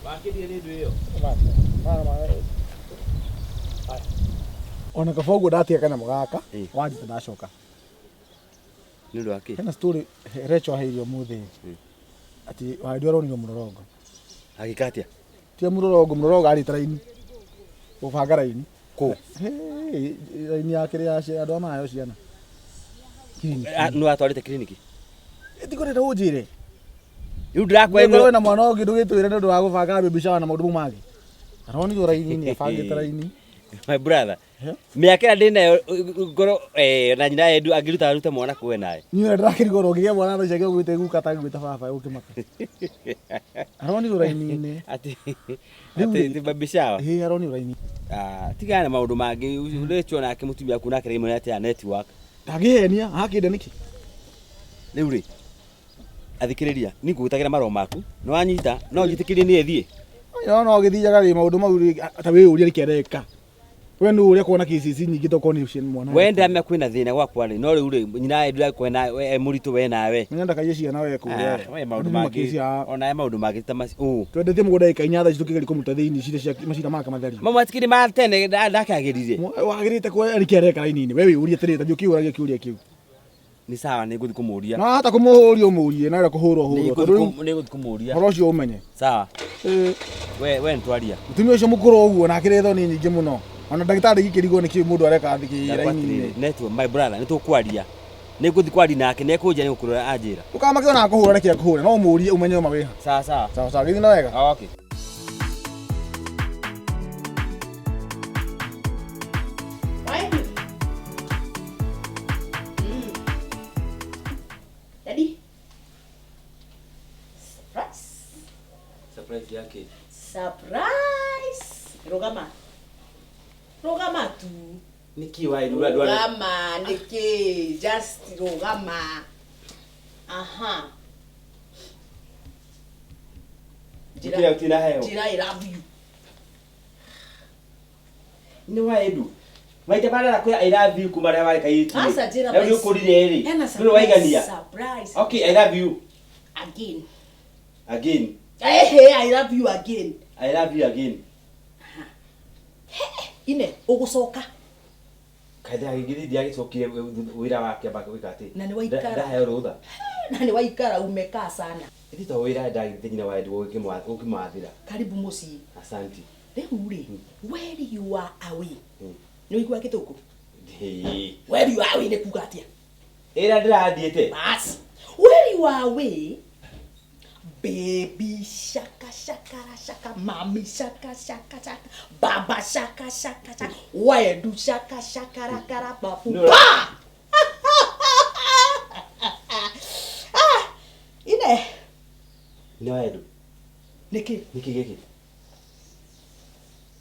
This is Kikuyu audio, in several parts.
Wakĩrie rĩndũ ĩyo. Ona kaba ũguo ndatiga kanyamũ gaka Ĩ. wanjĩta ndacoka. Nĩ ũndũ wa kĩ? Hena story Recho aheire ũmũthĩ atĩ Wahendu aronire mũrorongo. Agĩka atĩa? Tia mũrorongo, mũrorongo arĩte raini. Gũbanga raini. Kũ? Hey, raini ya kĩrĩa ya andũ a mayo ciana. Kiriniki. Ah, Nĩ watwarĩte kiriniki? Tikorete ũnjĩre. Rĩu ndĩrakwĩra Nĩngorwo na mwana ũngĩ ndũgĩtwĩre nĩ ũndũ wa gũbanga baby shower na maũndũ mau mangĩ. Aronirwo raini-inĩ abangĩte raini. My brother. Eh? Mĩaka ĩrĩa ndĩnayo ngoro eh, na nyina Endu angĩruta arute mwana kũwe nawe. Niĩ ndĩrakĩrigwo ũngĩgĩa mwana thaa ici agĩgwĩte guka atangĩgwĩta baba ũkĩmaka. Aronirwo raini-inĩ. Atĩ Rĩu atĩ rĩ- atĩ baby shower. Ĩĩ aronirwo raini. Ah, tigana na maũndũ mangĩ. Rĩcho nake mũtumia waku nake rĩmwe atĩa network. Ndangĩhenia, akĩnda nĩkĩ? Rĩu rĩ athikĩrĩria niĩ ngũgwĩtagĩra marũa maku nĩ wanyita no njĩtĩkĩrie niĩ thiĩ. No no gĩthiaga rĩ maũndũ mau rĩ, ta wĩyũrie nĩkĩ areka. We nũ ũrĩa kuona KCC nyingĩ tokorwo nĩ ũcio mwana. We ndamenya kwĩna thĩna gwakwa rĩ no rĩu rĩ nyina Endu akwĩ na e mũritũ we nawe. Menya ndakaiye ciana we kũrĩa. Ah, we maũndũ mangĩ onawe maũndũ mangĩ ta macio. Ũ. Twendetie mũgũnda ĩka inya thaa ici tũkĩgeria kũmũruta thĩinĩ cira cia macira make matherio. Mamwe matikĩrĩ ma tene ndakĩagĩrire. Wagĩrĩte kuoya nĩkĩ areka raini-inĩ. We wĩyũrie atĩrĩrĩ ta ũkĩũragia kĩũria kĩu. Nĩ sawa nĩ ngũthiĩ kũmũria. Na hata kũmũhũria ũmũrie na wenda kũhũrwo hũrwo. Tondũ rĩu Nĩ ngũthiĩ kũmũria. ũhoro ũcio ũmenye. Sawa. Ĩĩ. We nĩtwaria. Mũtumia ũcio mũkũrũ ũguo na akĩrĩ thoni nyingĩ mũno. Ona ndagĩtarĩ igĩkĩrigwo nĩkĩ mũndũ areka thikĩ raini-inĩ. Network my brother nĩ tũkwaria. Nĩ ngũthiĩ kwaria nake nĩ ekũnjĩra nĩ gũkũrora anjĩra. Ndũkamake ona akũhũra reke akũhũre no ũmũrie ũmenye ũma wĩha. Sawa sawa. Sawa sawa gĩthiĩ na wega. Ah, okay. Waendu. Daddy. Surprise. Surprise yake. Surprise. Rũgama. Rũgama tu. Nĩkĩ wa Endu ndwara. Rũgama nĩkĩ? Just rũgama. Aha. Nĩkĩ utina heo? Njĩra I love you. Nĩ wa Endu. Maita marĩa ndakwĩra I love you kuma rĩrĩa warĩ kairĩtu. Aca njĩra Na rĩu ũkũrire rĩ. Hena Ndũrĩ waigania. Surprise. Okay, I love you Again. again. Ehe, I love you again. I love you again. Ine, ũgũcoka. Kaitha gĩgĩthiĩ ndiagĩcokire wĩra wake amba gwĩka atĩ. Na nĩ waikara. Ndaheo rũtha. Na nĩ waikara umekaa sana. Ĩthi to wĩra ndagĩte nyina wa Endu ũkĩmwathĩra. Karibu mũciĩ. Asante. Rĩu rĩ, where you are away. Nĩ ũigua gĩthũngũ? Hĩĩ. Where you are away nĩ kuga atĩa? Ĩra ndĩrathiĩte. Bas. Where you are away, baby shaka shaka ra shaka, mami shaka shaka shaka, baba shaka shaka shaka, waendu shaka shaka raka ra babu. No. Pa! Ah, ine, Nyina wa Endu. nĩkĩ? Nĩkĩ gĩkĩ?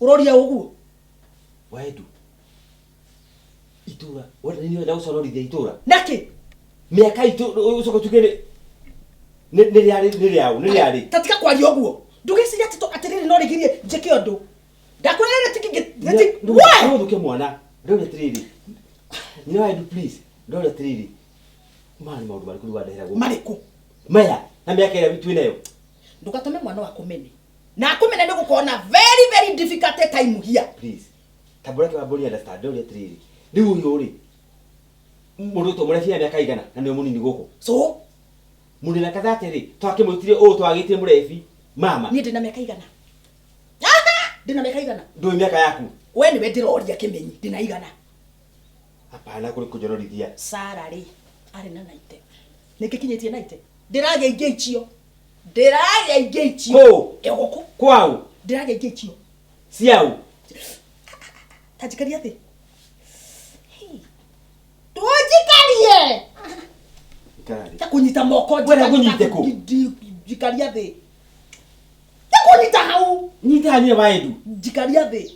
Ũroria ũguo? Wa Endu. Itũra. Wenda nĩ ũrenda gũconorithia itũra. Nĩkĩ? Mĩaka itũ ũcoke ũtuĩke nĩ nĩ nĩ rĩarĩ nĩ rĩaũ nĩ rĩarĩ. Ta tiga kwaria ũguo. Ndũgeciria atĩ atĩrĩrĩ no rĩgirie njĩke ũndũ. Ndakwĩra rĩrĩ We! Nĩ mwana. Ndĩrona atĩrĩrĩ. Nyina wa Endu please. Ndĩrona atĩrĩrĩ. Maya nĩ maũndũ marĩkũ rĩu wandehera gũkũ? Marĩkũ? Maya na mĩaka ĩrĩa twĩ nayo. Ndũgatũme mwana waku mene. Na akũmene nĩ gũkorwo na very very difficult time here. Please. Tambũra kĩ wambũri understand ndĩrona atĩrĩrĩ. Rĩu ũyũ rĩ. Mũndũ ũtũ mũrebia mĩaka igana na nĩ mũnini gũkũ. So, Mũndũ na kathate rĩ twakĩmwĩtire ũũ twagĩtire mũrebi mama. niĩ ndĩna mĩaka igana. Aha! Ndĩna mĩaka igana. Ndũĩ mĩaka yaku. We nĩwe ndĩroria kĩmenyi, ndĩna igana. Hapana kũrĩ kũnjonorithia. Sara rĩ, arĩ na naite. Nĩngĩkinyĩtie naite. Ndĩragĩa ingĩ icio. Ndĩragĩa ingĩ icio. Kũ? Ĩ gũkũ. Kwaũ? Ndĩragĩa ingĩ icio. Ciaũ? Ta njikaria thĩ. Hey. Tũnjikarie. Ikara thĩ. Ta kũnyita moko. Wenda ngũnyite kũ? Njikaria thĩ. Ta kũnyita hau. Nyita nyina wa Endu. Njikaria thĩ.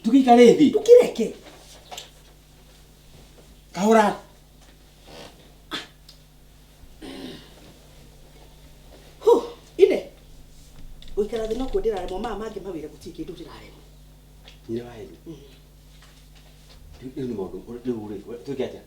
Tũgĩikare thĩ. Ndũkĩreke. Kahũra. Huh, ine. Gũikara thĩ nokuo ndĩraremwo maya mangĩ mawĩra gũtirĩ kĩndũ ndĩraremwo. Nyina wa Endu. Rĩu nĩ maũndũ rĩu rĩ twĩke atĩa?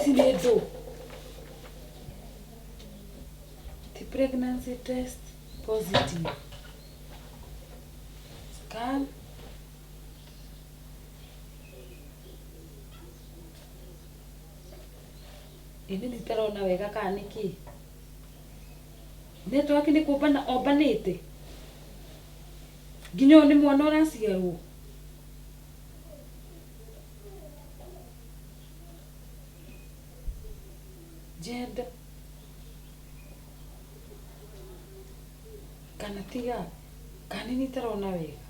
Ici nĩ ndũ. Ti pregnancy test positive. Scan. Ĩ nĩ itarona wega kana nĩ kĩ? Network nĩ kũmbana ombanĩte. Nginya ũyũ nĩ mwana ũraciarwo. Gender. Kana tiga. Kana nĩ itarona wega.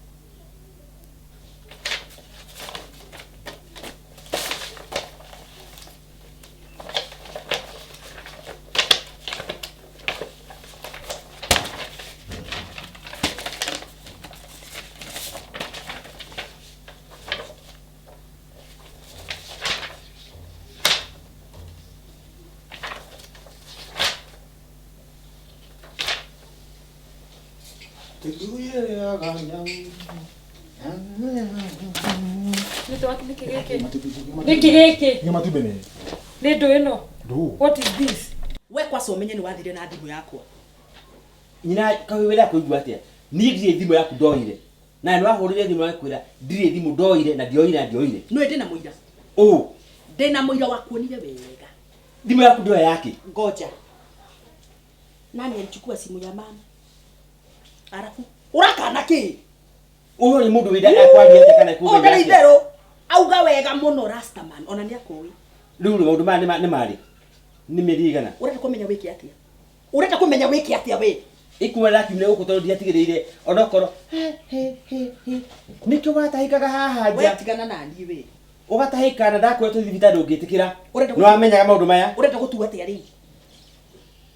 Network nĩ kĩ gĩkĩ? Nĩ kĩ gĩkĩ? Nĩ matumbĩ nĩ. Nĩ ndũ ĩno? Ndũ. What is this? We kwaca ũmenye nĩ wathire na thimũ yakwa. Nyina kawĩ wĩra kũigua atĩa? Niĩ ndirĩ thimũ yaku ndoire. Na nĩ wahũrire thimũ wakwĩra ndirĩ thimũ ndoire na ndioire na ndioire. Nĩ ndĩna mũira. Ũ. Ndĩna mũira wakuonire wega. Thimũ yaku ndoya yake. Ngoja. Nani alichukua simu ya mama? Arafu urakana kĩ? Ũyũ nĩ mũndũ wĩra ekwaria atĩa kana Ũyũ ekũmenya ndarĩ atĩa? itherũ. Auga wega mũno Rastaman ona nĩ akũĩ. Rĩu rĩ maũndũ maya nĩ marĩ. Nĩ mĩeri igana. Ũrenda kũmenya wĩke atĩa? Ũrenda kũmenya wĩke atĩa we? Ikuma rĩrakiumire gũkũ tondũ ndiatigĩrĩire onokorwo nĩkĩo watahĩkaga haha We nja. tigana na niĩ we. Ũgatahĩka na ndakwĩra tũthiĩ thibitarĩ ndũngĩtĩkĩra. Ũrenda Nĩ wamenyaga maũndũ maya? Ũrenda gũtua atĩa rĩu?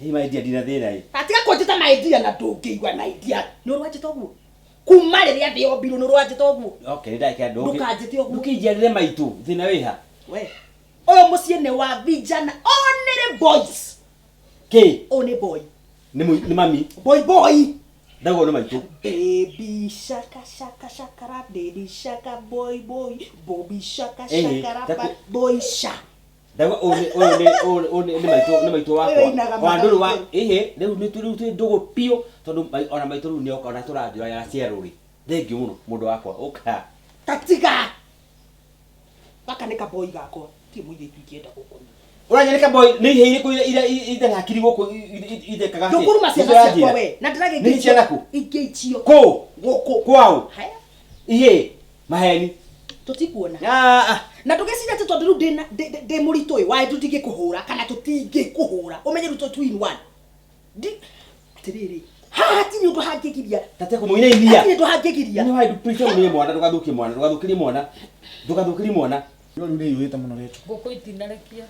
Ĩ my dear ndina thĩna ĩ. Atiga kũnjĩta my dear na ndũngĩigua my dear. Nĩ ũrwanjĩta ũguo? Kuma rĩrĩa thĩ yombirwo nĩ ũrwanjĩta ũguo? Okay, nĩ ndagĩka ndũngĩ. Ndũkanjĩte ũguo. Ndũkĩnjiarĩre maitũ thĩna wĩ ha? We. Ũyũ mũciĩ nĩ wa vijana only boys. Kĩ? Ũyũ nĩ boy. Nĩ nĩ mami. Boy boy. Ndauga nĩ maitũ. Baby shaka shaka shakara daddy shaka boy boy Bobby shaka Eh, shakara taku- boy sha. Ndauga ũyũ nĩ ũyũ nĩ ũyũ nĩ maitũ nĩ maitũ Ũyũ wakwa. ainaga Wa ndũrũ wa mathaithĩ. ĩhĩ rĩu nĩ rĩu twĩ ndũgũ biũ tondũ ona maitũ rĩu nĩoka ona tũranjũra ya ciarwo rĩ. Thengiũ mũno mũndũ wakwa ũka. Tatiga. Gaka nĩ kaboy gakwa. Ti mũirĩtu ingĩenda gũkũ. Ũranyandĩka boy nĩ ihĩ irĩkũ iria itarĩ hakiri gũkũ ithekaga atĩa? Ndũkũruma ciana Nĩcio ciakwa ũranjĩra? we. Na ndĩragĩingĩicio. Nĩ ciana kũ? Ingĩicio. Kũ? Gũkũ. Kwaũ? Haya. Ihĩ maheni. Tũtikuona. Ah, ah. Na ndũgeciria atĩ tondũ rĩu ndĩna ndĩ mũritũ ĩ waĩ tũtingĩkũhũra kana tũtingĩkũhũra. Ũmenye rĩu tũ two in one. Ndi atĩrĩrĩ. Haha hatirĩ ũndũ hangĩgiria. Tate kũmũinainia. Hatirĩ ũndũ hangĩgiria. Nĩ waĩ please ũmũnye mwana ndũgathũkie mwana ndũgathũkĩrie mwana ndũgathũkĩrie mwana. Rĩu nĩ iyũrĩte mũno rĩtũ. Ngũkũ itinarekia.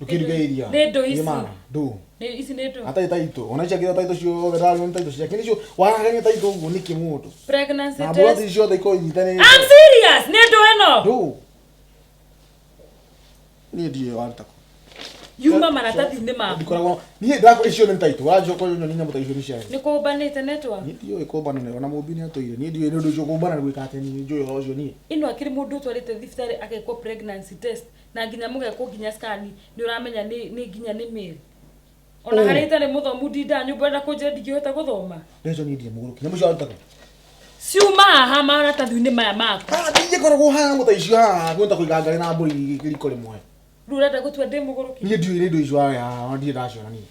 Ndũkĩruge iria. Nĩ ndũ ici. Nĩ mara. Ndũ. Nĩ ici nĩ ndũ. Atarĩ taitũ. Ona ici akĩra taitũ ciothe ndarĩ nĩ taitũ ciake. Nĩcio waragania taitũ ũguo nĩkĩ mũndũ. Pregnancy Na test. mbũrati ciothe ikorwo inyitanĩte. I'm serious. Nĩ ndũ ĩno. Ndũ. Niĩ ndiũĩ waruta kũ. Yuma maratathi-inĩ maku. Ndikoragwo niĩ ndakora icio nĩ taitũ. Wacoka ũnyoni nyamũ ta icio nĩ ciayo. Nĩ kũmbanĩte network. Niĩ ndiũĩ kũmbana nĩ ona mũmbi nĩ atũire. Niĩ ndiũĩ nĩ ũndũ ũcio kũmbana nĩ gwĩka atĩa niĩ njũĩ ũhoro ũcio niĩ. Ĩno akĩrĩ mũndũ ũtwarĩte thibitarĩ agekwo pregnancy test na nginya mũgekwo nginya scan nĩ ũramenya nĩ nginya nĩ male. Ona Oh. harĩa itarĩ mũthomu ndindaga nyũmba ũrenda kũnjĩra ndingĩhota gũthoma. Rĩo niĩ ndirĩ mũgũrũki. Nyamũ icio waruta kũ? Ciuma haha maratathi-inĩ maya maku. Ah, ndingĩkoragwo haha nyamũ ta icio haha kwenda kũiga ngarĩ na mbũri riko rĩmwe. Rĩu ũrenda gũtua ndĩ mũgũrũki. Niĩ ndiũĩ nĩ indo icio haha ona ndirĩ ndaciona niĩ.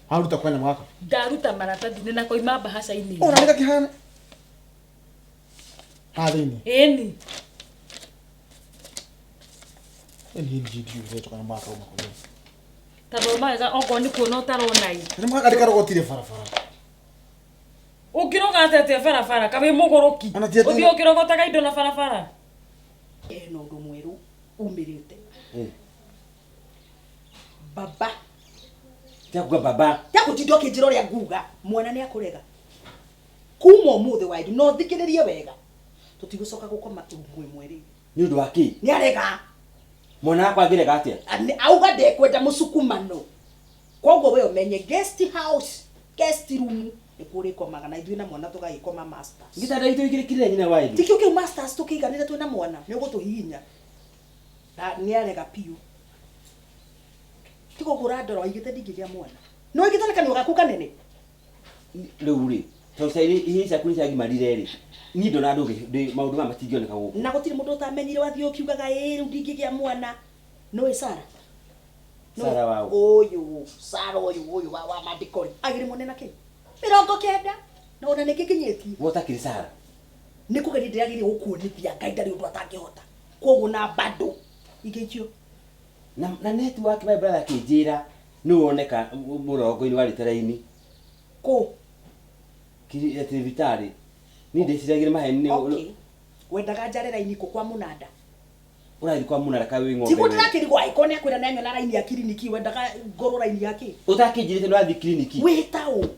Waruta kwa nyamũ gaka. Ndaruta maratathi-inĩ na koima mbahaca-inĩ. Ona nĩ gakĩhana. Haha thĩinĩ. Ĩni. Niĩ ndiũĩ rĩtwa kanyamũ gaka kauma kũ. Ta thoma wega okorwo nĩ kuona ũtarona ĩ. Kanyamũ gaka ndĩkarogotire barabara. Ũngĩroga atĩa atĩa barabara ka wĩ mũgũrũki. Ona ti atĩ- Ũthiĩ ũkĩrogotaga indo na barabara. Ena ũndũ mwerũ umĩrĩte. Eh. Baba. Tiga kuga baba. Tiga gũtinda ũkĩnjĩra ũrĩa nguga. Mwana nĩ akũrega. Kuma ũmũthĩ waitũ no thikĩrĩrie wega. Tũtigũcoka gũkoma rumu ĩmwe rĩu. Nĩ ũndũ wa kĩ? Nĩ arega. Mwana wakwa angĩrega atĩa? Auga ndekwenda mũsukumano. Koguo we ũmenye guest house, guest room nĩkuo ũrĩkomaga na ithuĩ na mwana tũgagĩkoma masters. Gĩtanda gitũ gĩkĩrĩkĩrĩre nyina wa Ti kĩo kĩu masters tũkĩiganĩre twĩna mwana nĩ ũgũtũhihinya. Na nĩ arega biũ. Tiga ũguo ũrandora waigĩte ndingĩgĩa mwana. Nĩ waigĩte na kanua gaku kanene. Rĩu rĩ, tondũ ciana ihĩĩ ciaku nĩ ciagimarire rĩ, niĩ ndona ndũngĩ maũndũ maya matingĩoneka gũkũ. Na gũtirĩ mũndũ ũtamenyire wathiĩ ũkiugaga ĩĩ rĩu ndingĩgĩa mwana. Nĩũĩ Sara? Sara wa ũ? Ũyũ, Sara ũyũ ũyũ wa wa mandĩko rĩ, agĩrĩ mwana na kĩ? 90. Na ona nĩngĩ nginyĩtie. We ũtakĩrĩ Sara. Nĩ kũgeria ndĩrageria gũkuonithia Ngai ndarĩ ũndũ atangĩhota. Koguo na bado ingĩikio. Na network my brother akĩnjĩra nĩ woneka mũrongo-inĩ warĩte raini. Kũ? Kiri atĩ thibitarĩ. Niĩ ndĩciragia nĩ maheni nĩ Okay. Wendaga njare raini kũ kwa mũnanda? Ũrathiĩ kwa mũnanda kaĩ wĩ ng'ombe. Tiguo ndĩrakĩrigwo angĩkorwo nĩ akwĩra nĩ anyona raini ya kiriniki wendaga ngorwo raini ya kĩ? Ũtakĩnjĩrĩte nĩ ũrathiĩ kiriniki. Wĩ taũ?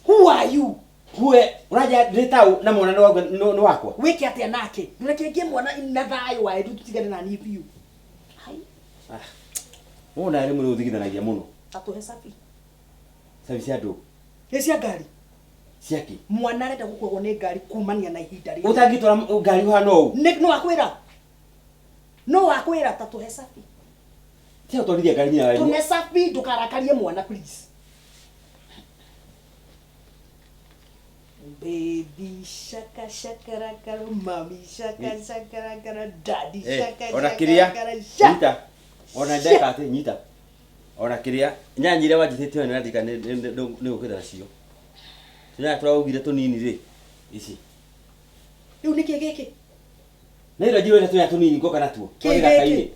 Who are you? Who ũranja ndĩ taũ na mwana nĩ wakwa? Wĩke atĩa nake? Ndũreke ngĩe mwana na thayũ wa Edu tũtigane na niĩ biũ. Hai. Ah. Wona rĩmwe nĩ ũthigithanagia mũno. Atũhe cabi. Cabi cia ndũ? Nĩ cia ngari. Cia kĩ? Mwana arenda gũkuagwo nĩ ngari kumania na ihinda rĩrĩ. Ũtangĩtwara ngari ũhana ũũ? Nĩ no akwĩra. No akwĩra ta tũhe cabi. Tia ũtwarithia ngari nyina wa Tũhe cabi ndũkarakarie mwana please. Baby shaka shaka rakara mami shaka shaka rakara daddy shaka Ona shaka kĩrĩa rakara sha. nyita. Ona ndeka atĩ nyita. Ona kĩrĩa nyanya iria wanjĩtĩtie nĩ ndika nĩ gũkĩte nacio. Nyanya tũraugire tũnini rĩ ici. Rĩu nĩkĩ gĩkĩ? Na ira njirwo tũnya tũnini ngoka natuo. Kĩ gĩkĩ?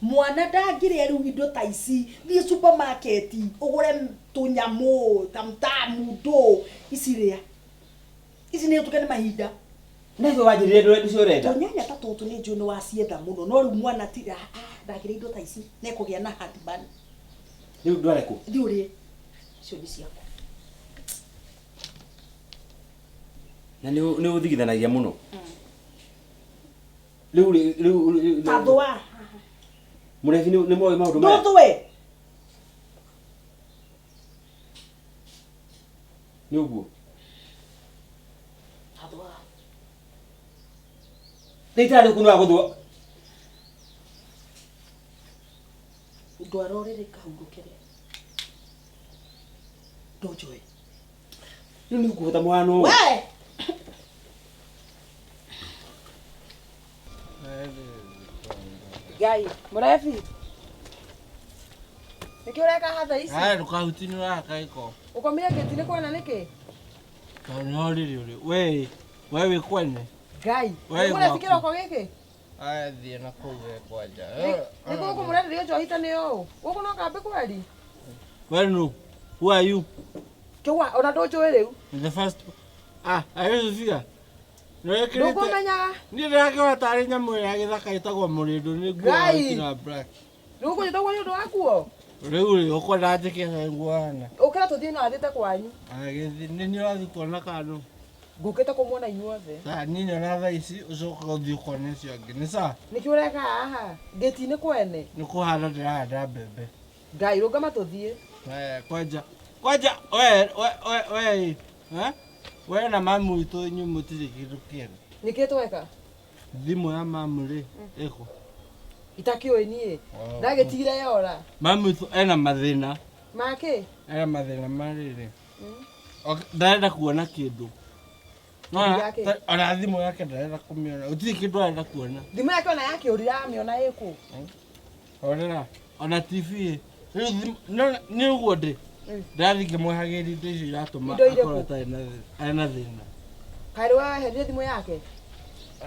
Mwana ndangĩrĩa rĩu indo ta ici. Thiĩ supermarket ũgũre tũnyamũ tamtamu ndũ ici rĩa. Ici nĩ ũtuke nĩ mahinda. Na ithuĩ wanjĩrire ndũ ũcio ũrenda. Tũnyanya ta tũtũ nĩ njũĩ nĩ wacietha mũno no rĩu mwana ti ndangĩrĩa indo ta ici nĩekũgĩa na heartburn. Rĩu ndware kũ? Thiĩ ũrĩe. Icio nĩ ciaku. Na nĩ ũthigithanagia mũno. Rĩu rĩu Ta thũa. Mũrebi nĩ moĩ maũndũ maya. Ndũthũe. Nĩ ũguo. Ta thũa. Rĩu ithaa rĩu nĩ wagũthũa. Ndwara ũrĩrĩ kahurũkĩre. Ndũnjũĩ. Rĩu nĩ ũkũhota mũhano ũũ. We! Ngai, mũrebi. Nĩkĩ ũreka haha thaa ici? Haya ndũkahutie nĩ ũraka gĩko. Ũkomire ngĩti-inĩ kwena nĩkĩ? Tondũ nĩho rĩrĩ ũrĩ. We, we wĩ kwene. Ngai, We mũrebi gwaku. kĩroko gĩkĩ? Aya thiĩ na kũu we kwanja. Nĩ gũkũ mũrenderio njohi ta nĩ ũũ? Gũkũ no kambĩ kweri? We nũ? Who are you? Kĩwa, ona ndũnjũĩ rĩu. The first. Ah, are you Sophia? Nĩwĩkĩrĩte. Ndũkũmenyaga. Niĩ ndĩrakĩona tarĩ nyamũ ĩrĩa ya gĩthaka ĩtagwo mũrĩndũ nĩ nguo Ngai. white na black. Rĩu ũkũnjĩta ũguo nĩ ũndũ wa nguo? Rĩu rĩ, ũkwenda njĩke atĩa nguo hana? Ũkĩra tũthiĩ no athiĩte kwanyu. Aya gĩthiĩ, nĩ niĩ ũrathiĩ kuona kana nũ? Ngũkĩte kũmuona inyuothe. Sawa, niĩ nyona thaa ici ũcoke ũthiĩ ũkone acio angĩ. Nĩ sawa? Nĩkĩ ũreka haha? Ngĩti-inĩ kwene. Nĩ kũhanda ndĩrahanda mbembe. Ngai, rũgama tũthiĩ. Aya, kwanja. Kwanja, we, we, we, we, eh? We na mamu witũ inyuĩ mũtirĩ kĩndũ kĩega. Nĩkĩ tweka? Thimũ ya mamu rĩ, ĩkũ? Itakĩũĩ niĩ. Ndagĩtigire yora. Mamu witũ ena mathĩna. Makĩ? Ena mathĩna ma rĩrĩ. Ndarenda kuona kĩndũ. Kĩndũ gĩa kĩ? Ona thimũ yake ndarenda kũmĩona. Gũtirĩ kĩndũ arenda kuona. Thimũ yake ona yakĩũrire amĩona ĩkũ? Horera. Ona TV ĩ. Rĩu thimũ, nĩ ũguo ndĩ. Ndĩrathiĩ ngĩmwehagĩria indo icio iratũma Indo irĩkũ? akorwo atarĩ na arĩ na thĩna. Kaĩ rĩ we weherire thimũ yake?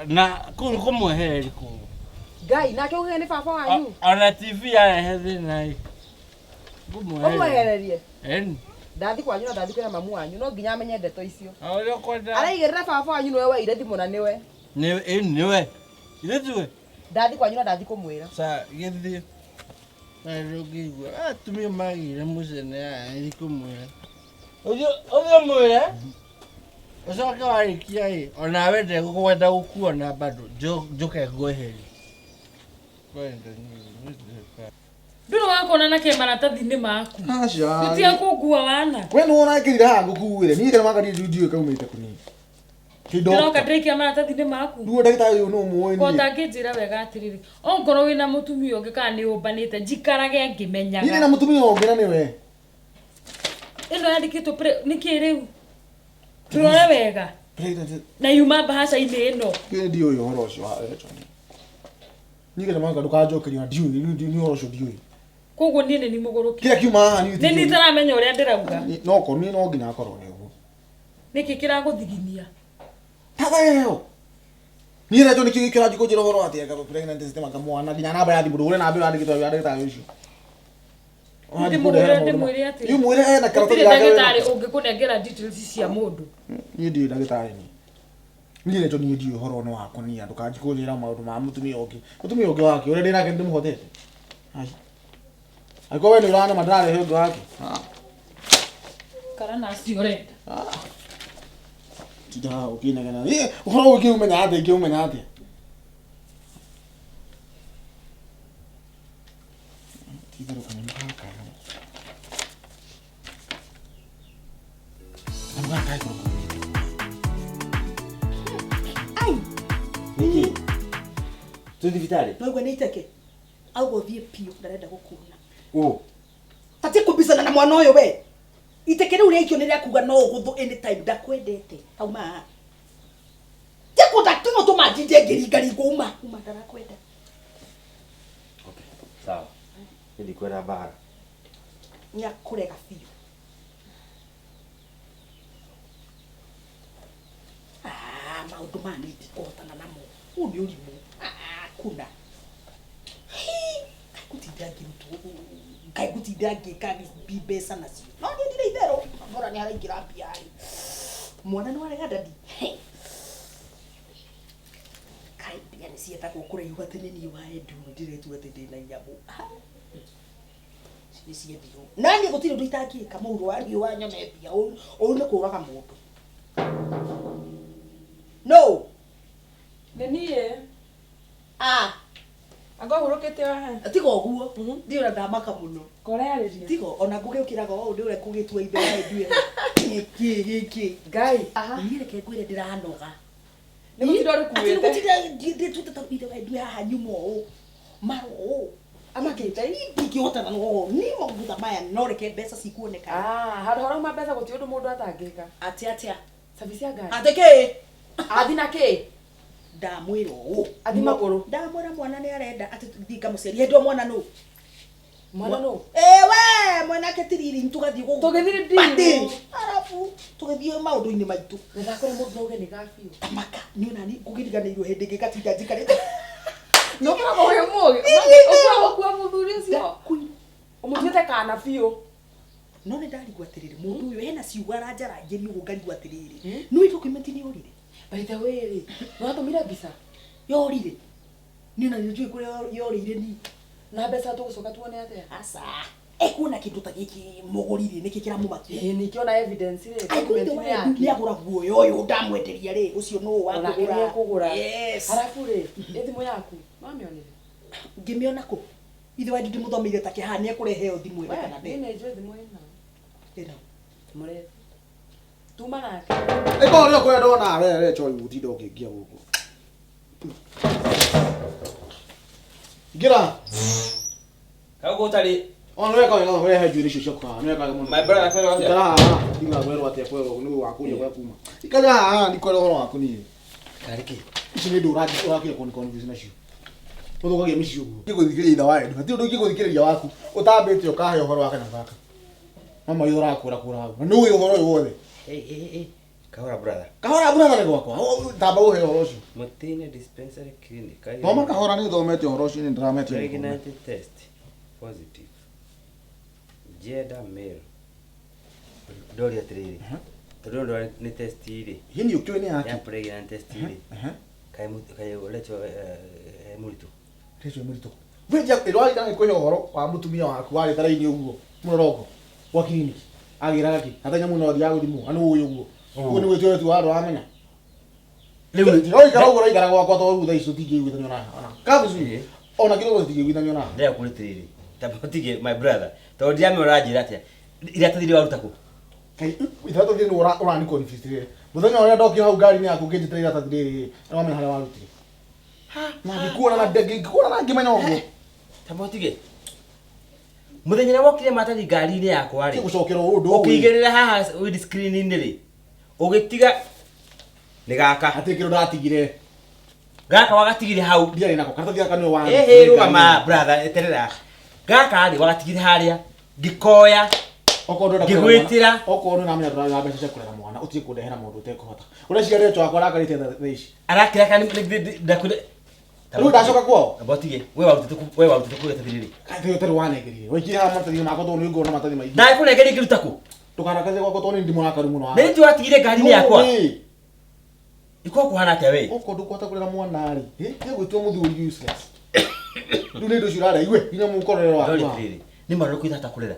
Na kũu nĩ kũmwehereria kũu. Ngai, nake ũgĩe nĩ baba wanyu? Ona TV yarehe thĩna ĩ. Ngũmwehereria. Ũmwehererie? Ĩni. Ndathi kwanyu na ndathi kwĩra mamu wanyu, no nginya amenye ndeto icio. O ũrĩa ũkwenda. Araigĩrĩra baba wanyu nĩwe waire thimũ na nĩwe. Nĩ ĩni nĩwe. Ithe tiwe? Ndathi kwanyu na ndathi kũmwĩra. Sawa, gĩthiĩ. Na ndũngĩigua. Atumia magĩire mũcene aya nĩ kũmwĩra. Ũthiĩ ũmwĩre. Ũcoke warĩkia ĩ, onawe ndegũkwenda gũkuona bado, njũke ngweherie. Kwenda niĩ. Ndũrĩ wakuona na kĩ maratathi-inĩ maku. Aca. Tũtiga kũngua wana. We nĩ wona ngĩrire haha ngũkuĩre. Niĩ kana mangari ndiũĩ kaumĩte kũ niĩ. Ti Ndĩroka doctor. ndĩraikia maratathi-inĩ maku. Rĩu ndagĩtarĩ ũyũ nũ mũĩ niĩ. Kota ngĩnjĩra wega atĩrĩrĩ, ongorwo wĩna mũtumia ũngĩ kana nĩ ũmbanĩte, njikarage Niĩ ndĩ na ngĩmenyaga. mũtumia ũngĩ na nĩwe. Ĩno yandĩkĩtwo nĩkĩ rĩu? Tũrore wega. Pregnant. Na yuma mbahaca-inĩ ĩno. Kĩ ndiũĩ ũhoro ũcio wa Rachel. Niĩ nginya mwaka ndũkanjokeria na ndiũĩ, niĩ ũhoro ũcio ndiũĩ. Koguo niĩ nĩ ni mũgũrũki. Kĩrĩa kiuma haha niĩ Nĩ niĩ ndiũĩ. itaramenya ũrĩa ndĩrauga. No korwo niĩ no nginya akorwo nĩ ũguo. Nĩkĩ kĩragũthiginia? Tatheo. Niĩ Rachel nĩkĩo kĩrathiĩ kũnjĩra ũhoro atĩ anga pregnant system anga mwana nginya namba ya thimũ ndũhũre namba ĩyo yandĩkĩtwo ya ndagĩtarĩ ũcio. Ũrathiĩ kũndehera Ndĩmũhũrĩre maũndũ ma- ndĩmwĩre atĩrĩ. Rĩu mwĩre ena karatathi Gũtirĩ gake wĩna- ndagĩtarĩ ũngĩkũnengera details cia mũndũ. Niĩ ndiũĩ ndagĩtarĩ niĩ. Niĩ Rachel niĩ ndiũĩ ũhoro nĩ wakwa niĩ ndũkanjie kũnjĩra maũndũ ma mũtumia ũngĩ. Mũtumia ũngĩ wake ũrĩa ndĩ nake nĩndĩmũhotete. Ai. Angĩkorwo we nĩ ũranema ndĩrarehe ũngĩ wake. Ah. Kana na acio ũrenda. Tinda haha ũkĩnegena. Ĩ, ũhoro ũyũ ingĩũmenya atĩa ingĩũmenya atĩa? Ti-itherũ kanyamũ gaka. Kanyamũ gaka gagĩkorwo kaumĩte. Ai, Nĩkĩ? Tũ thibitarĩ? no igua nĩ iteke. Auga ũthiĩ biũ ndarenda gũkuona. Ũ. Batiĩ kũmbicana na mwana ũyũ we. Iteke rĩu rĩaikio nĩ rĩa kuga no ũgũthũ anytime ndakwendete. Auma haha. Tiga kũnda tiga tũma njinde ngĩringaringwo uma. Uma ndarakwenda. Okay. Sawa. Niĩ ndikwenda mbara. Nĩ akũrega biũ. Ah, maũndũ maya nĩ ndikũhotana namo. Ũyũ nĩ ũrimũ. Ah, kuna. Hi, kaĩ ngũtinda ngĩrutwo kaĩ ngũtinda ngĩka mbeca nacio. No niĩ ndirĩ itherũ. Bora nĩ haraingĩra mbia rĩ. Mwana nĩ warega dadi. Hey. Kaĩ mbia nĩ cietagwo kũraihu atĩ nĩ niĩ wa Edu ndĩretua atĩ ndĩna nyamũ. Ah nĩ ciendirwo na niĩ gũtirĩ ũndũ itangĩka mũndũ wa riũa nyone mbia ũyũ nĩ kũraga mũndũ no Nĩ niĩ. ah Anga ũhurũkĩte waha. tiga ũguo ndiĩ ũrĩa ndamaka mũno Korearĩria. tiga ona ngũgĩũkĩraga o ũndũ ũrĩa kũgĩtua ithe wa Edu gĩkĩ gĩkĩ Ngai. niĩ reke ngwĩre ndĩranoga Nĩ gũtinda Atĩ nĩ ũrĩkuĩte. gũtinda ndĩtuĩte ta ithe wa Edu haha nyuma ũũ maro ũũ Amakĩte. ndingĩhotana na ũũ ni maũndũ ta maya no reke mbeca cikuoneka Ah, handũ harauma mbeca gũtirĩ ũndũ mũndũ atangĩka. atĩ atĩa Service ya ngari. atĩ kĩ Athi na kĩ? ndamwĩra ũũ Athi magũrũ. ndamwĩra mwana nĩ arenda atĩ thiĩ ngamũcerie hĩndĩ ĩyo mwana nũ Mwana nũ? ewe mwanake tiriri tũgathiĩ gũkũ Tũgĩthiĩ Party. ndiru. arabu tũgĩthiĩ maũndũ-inĩ maitũ Nĩndakũrĩ mũndũ no uge nĩ gabiũ. tamaka niĩ onani ngũgĩriganĩirwo hĩndĩ ĩngĩ ngatinda njikarĩte Nĩ ũkoragwo wĩ mũgĩ. Ndirĩ. Ũkoragwo ũkua mũthuri ũcio. Ndakuire. Ũmũtuĩte kana biũ. No nĩ ndarigwo atĩrĩrĩ mũndũ ũyũ hena ciugo aranjaranjĩria ũguo ngarigwo atĩrĩrĩ nĩ document nĩ yorire By the way rĩ, nĩ watũmire mbica? Yorire niĩ ona nĩ njũĩ kũrĩa yorĩire ni Na mbeca tũgũcoka tuone atĩa? aca ekuona kĩndũ ta gĩkĩ mũgũrire nĩkĩ kĩramũmakia Ĩĩ ningĩona evidence rĩ. Angĩkorwo document nĩ nĩ yake. agũra guoya ũyũ ndamwenderia rĩ ũcio nũ wa Onake kũgũra nĩ ekũgũra. Yes. Arabu rĩ, ĩ thimũ yaku, wamĩonire? Ngĩmĩona kũ ithe wa ndimũthomeire ta kĩhaha nĩ ekũrehe thimũ ĩno We, kana niĩ ndĩ nĩ njũĩ thimũ ĩno. Ĩno. Mũrethi. Tuma nake. Ĩkorwo nĩyo kũrĩa ndona we Rachel gũtinda ũkĩngia gũkũ. Ingĩra. Kau gũtarĩ Ona nĩweka wega ũrehe njuĩrĩ icio ciaku haha nĩweka wega mũno. My brother kwĩrwo atĩa? Ikara haha ndiga kwĩrwo atĩa kwĩrwo nĩ wakũria gwa kuma. Ikara haha ndikwĩra ũhoro waku niĩ. Karĩ kĩ? Ici nĩ ndũ ũrakira kũni confuse nacio. Ũthũkagia mĩciĩ ũguo. Ngĩgũthikĩrĩria ithe wa Edu hatirĩ ũndũ ingĩgũthikĩrĩria waku ũtambĩte ũkahe ũhoro wa kanyamũ gaka. Mama ithe ũrakũra kũra hau. Na nĩũĩ ũhoro ũyũ wothe. Hey, hey, hey. Kahora brother. Kahora brother nĩ gwakwa. Tamba ũhe ũhoro ũcio. Mũtĩ-inĩ dispensary clinic. Thoma kahora nĩ thomete ũhoro ũcio nĩ ndĩrametia. Pregnant test positive. Gender male. Ndori atĩrĩrĩ. Tondũ ndori nĩ test rĩ. Hini ũkĩũĩ nĩ Ya yake. pregnant test rĩ. Kaĩ kaĩ Rachel mũritũ. Rachel mũritũ. Wenja ĩrwarira nĩ kũhe ũhoro wa mũtumia waku warĩ tara-inĩ ũguo mũrorongo gwa kiriniki agĩraga kĩ hathenya mũno athiaga gũthimwo na nĩ ũĩ ũguo ũguo nĩ gwĩtua tu warũ wamenya rĩu ũraikara ũguo ũraikara gwakwa tondũ rĩu thaa ici tũtingĩiguithanio na ona kabucu ona kidogo tũtingĩiguithanio na Ndĩra kũrĩ atĩrĩrĩ. Tamba ũtige my brother. Tondũ ndiramenya ũranjĩra atĩa. Iratathi rĩu waruta kũ? Kai iratathi nĩ ũrani confused rĩrĩ. Mũthenya ũrĩa ndokire hau ngari-inĩ yaku ngĩnjĩtĩra iratathi rĩrĩ, nĩ wamenya harĩa warutire. Na ngĩkuona na ngĩkuona na ngĩmenya ũguo. Tamba ũtige. Mũthenya ũrĩa wokire maratathi ngari-inĩ yakwa rĩ. Gũcokera ũndũ ũyũ. Ũkĩigĩrĩra haha windscreen-inĩ rĩ. Ũgĩtiga nĩ gaka. Hatirĩ kĩndũ ndatigire. Gaka wagatigire hau. Ndiarĩ nako. Karatathi gaka nĩwe wa. Ĩhĩ rũgama brother eterera. Gaka rĩ wagatigire harĩa. Ngĩkoya. Okorwo ndũrenda Ngĩgwĩtĩra. Okorwo nĩ ũramenya ndũrarĩ na mbeca cia kũrera mwana, ũtige kũndehera mũndũ ũtekũhota. Ũreciria rĩo wakwa arakarĩte thaa ici. Arakĩra kana ndakwĩra. Rĩu ndacoka kwao. Amba ũtige. We warutĩte kũ we warutĩte kũ iratathi rĩrĩ. Kaĩ ũtarĩ wanengerire. Waikire haha maratathi makwa tondũ nĩ ngona maratathi maingĩ. Ndakũnengeria ngĩruta kũ? Ndũkarakarie gwakwa tondũ nĩ ndĩ mũrakaru mũno. Na nĩ watigire ngari-inĩ yakwa. Iko kũhana atĩa we? Okorwo ndũkũhota kũrera mwana rĩ, ĩ gwĩtua mũthuri useless. Rĩu nĩ indo icio ũrarĩa iwe nginya mũkorere waku. Ndori atĩrĩrĩ, nĩ mwana ũrĩkũ itahota kũrera?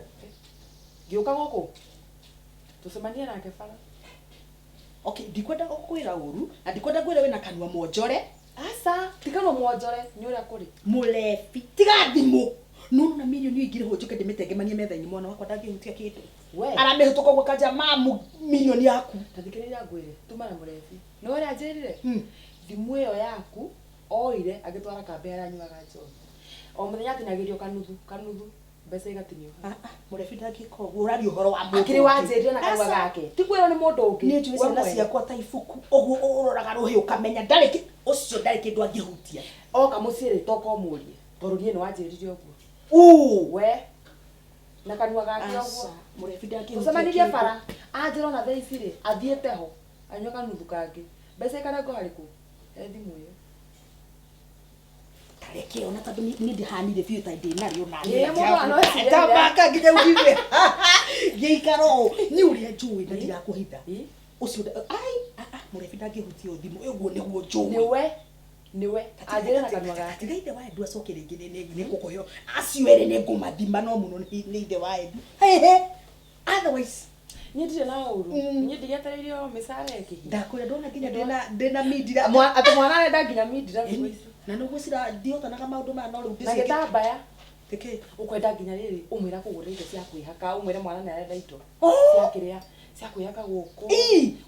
Ngĩũka gũkũ. Tũcemanie nake bara. Okay, ndikwenda gũkwĩra ũru na ndikwenda ngwĩre wĩna kanua mwonjore. Aca, ti kanua mwonjore, nĩ ũrĩa kũrĩ. Mũrebi, tiga thimũ. No na milioni ingĩ ho njoke ndĩmĩtengemanie metha-inĩ mwana wakwa ndangĩhutia kĩndũ. We. Aramĩhĩtũka ũguo kanja mamu milioni yaku. Ta thikĩrĩria ngwĩre, tuma na mũrebi. Nĩ ũrĩa anjĩrire? Thimũ ĩyo yaku oire agĩtwara kambĩ harĩa anyuaga njohi. O mũthenya atinagĩrio kanuthu, kanuthu, mbeca igatinio. Mũrebi ndangĩka ũguo, ũraria ũhoro wa mũndũ. Akĩrĩ wanjĩrire na kanua gake. Ti kwĩrwo nĩ mũndũ ũngĩ. Niĩ njũĩ ciana ciakwa ta ibuku, ũguo ũroraga rũhĩ ũkamenya ndarĩ ũcio ndarĩ kĩndũ angĩhutia. Oka mũciĩ rĩ toka ũmũrie, tondũ niĩ nĩ wanjĩrire ũguo. We na kanua gake ũguo. Mũrebi ndangĩhutia. Tũcemanirie bara, anjĩra ona thaa ici rĩ, athiĩte ho, anyua kanuthu kangĩ. Mbeca ikarengwo harĩ kũ? He thimũ ĩyo. Tareke ona tondũ niĩ ndihanire biũ ta ndĩ narĩo na Ĩĩ, mũndũ ano eciria Tambaka nginya ugiwe. Ngĩikara ũũ, niĩ ũrĩa njũĩ na ndirakũhitha. Ũcio ai, mũrebi ndangĩhutia thimũ, ũguo nĩguo njũĩ. Nĩwe, nĩwe, anjĩre na kanua gake. Tiga ithe wa Edu acoke rĩngĩ nĩ ngũkũheo. Acio erĩ nĩ ngũmathima no mũno nĩ ithe wa Edu. Hehe. Otherwise niĩ ndirĩ na ũru. Niĩ ndigĩetereire o mĩcara ĩkĩhia. Ndakwĩra ndona nginya ndĩna mindira. Atĩ mwana arenda nginya mindira thikũ ici. Na nĩguo cira ndihotanaga maũndũ maya no rĩu Na gĩtambaya. Nĩkĩ? Ũkwenda nginya rĩrĩ ũmwĩra kũgũra indo cia kwĩhaka, ũmwĩre mwana nĩ arenda indo cia kĩrĩa, cia kwĩhaka gũkũ.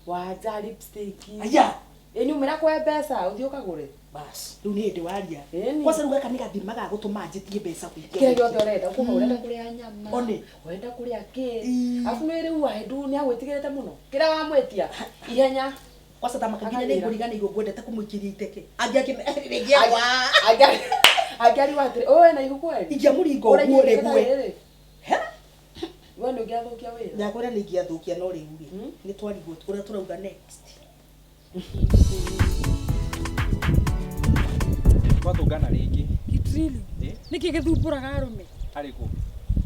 Wanja lipstick. Aya. Ĩ nĩ ũmwĩra kwe mbeca ũthiĩ ũkagũre. Bas, rĩu nĩ hĩndĩ waria. Kwanza rĩu gaka nĩ gathima ga gũtũma njĩtie mbeca kũingĩ. Kĩrĩa gĩothe ũrenda, ũkauga ũrenda kũrĩa nyama. One. Ũrenda kũrĩa kĩ. Arabu nĩ rĩu Wahendu nĩ agwĩtigĩrĩte mũno. Kĩrĩa wamwĩtia ihenya. Kwanza ta makanginya nĩ ngũriganĩirwo ngwendete kũmũikĩria iteke. Angĩariwa atĩrĩ, ũũ ena ihu kweli? Ingĩamũringa ũguo rĩgwe. We nĩ ũngĩathũkia wĩra. Ndakwĩra nĩ ingĩathũkia no rĩu rĩ, nĩ twarigwo ũrĩa tũrauga next. Twatũngana rĩngĩ. Kitrili. Nĩkĩ gĩthumbũraga arũme? Arĩkũ?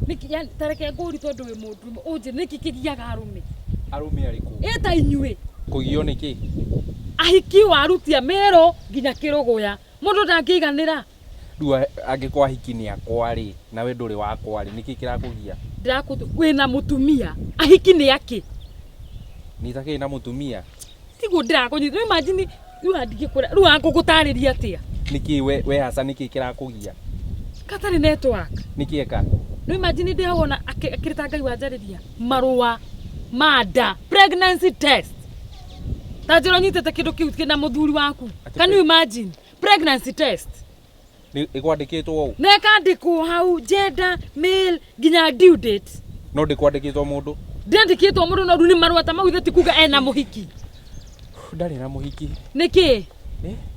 Nĩkĩ yani tareke ngũri tondũ wĩ mũndũrũme ũnjĩre nĩkĩ kĩgiaga arũme? Arũme arĩkũ? Ĩ ta inyuĩ. Kũgio nĩkĩ? Ahiki warutia Meru nginya Kĩrũgũya. Mũndũ ndangĩiganĩra. Rĩu angĩkorwo ahiki nĩ akwa rĩ, na we ndũrĩ wakwa rĩ, nĩkĩ kĩrakũgia? Ndĩrakũtũ wĩna mũtumia. Ahiki nĩ akĩ? Nĩ itakĩrĩ na mũtumia. Tiguo ndĩrakũnyita. Rĩu imagine rĩu andingĩkwĩra rĩu angũgũtarĩria atĩa? Nĩkĩ we haca nĩkĩ kĩrakũgia? Katarĩ network. Nĩkĩ eka? Rĩu imagine ndĩ hau ona akĩrĩ ta Ngai wanjarĩria marũa ma nda pregnancy test. Ta njĩra ũnyitĩte kĩndũ kĩu kĩna mũthuri waku. Can you imagine? Pregnancy test. Nĩ ĩkwandĩkĩtwo ũũ? Na ĩkandĩkwo hau gender, male nginya due date. No ndĩkwandĩkĩtwo mũndũ? Ndĩandĩkĩtwo mũndũ no rĩu nĩ marũa ta mau ithe ti kuga ena mũhiki. Ndarĩ na mũhiki. Nĩkĩ?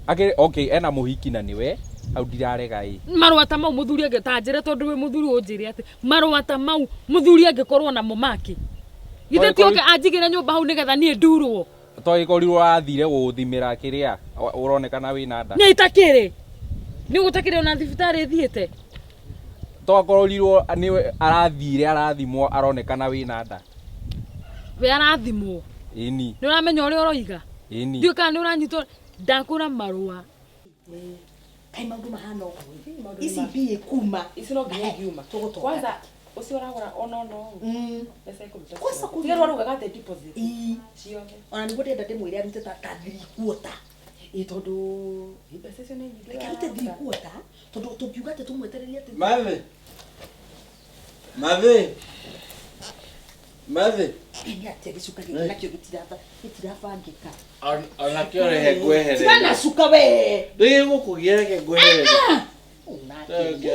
Akĩrĩ okay ena mũhiki na nĩwe hau ndirarega ĩ. Marũa ta mau mũthuri angĩ ta njĩre tondũ wĩ mũthuri ũnjĩre atĩ marũa ta mau mũthuri angĩkorwo namo make. Githĩ ti oke anjigĩre nyũmba hau nĩgetha niĩ ndurwo. To ĩkorirwo athire gũgũthimĩra kĩrĩa ũronekana wĩna nda. Nĩ itakĩrĩ. Nĩ gũtakĩrĩ ona thibitarĩ thiĩte. To akorirwo nĩwe arathire arathimwo aronekana wĩna nda. We arathimwo. Ĩni. Nĩ ũramenya ũrĩa ũroiga? Ĩni. Ndiũĩ kana nĩ ũranyitwo ndakũra marũa. Kaĩ maũndũ mahana ũguo. Ici mbia kuma. Ici no nginya ingiuma. Tũgũtonga. Kwanza ũcio ũragũra ona ona ũũ. Mbeca ikũruta. Kwanza kũruta. Tiga rwarugaga atĩ deposit. Ii. Ciothe. Ona nĩguo ndĩrenda ndĩmwĩre arute ta 3/4. Ĩ tondũ mbeca icio nĩ nyingĩ. Reke arute 3/4 tondũ tũngiuga atĩ tũmwetererie atĩ. Mathi. Mathi. Mathi. Nĩ atĩa gĩcuka gĩkĩ nakĩo gĩtirabangĩka. Onakĩo rehe ngweherere. Tiga na cuka we. Ndĩgĩgũkũgia reke ngweherere.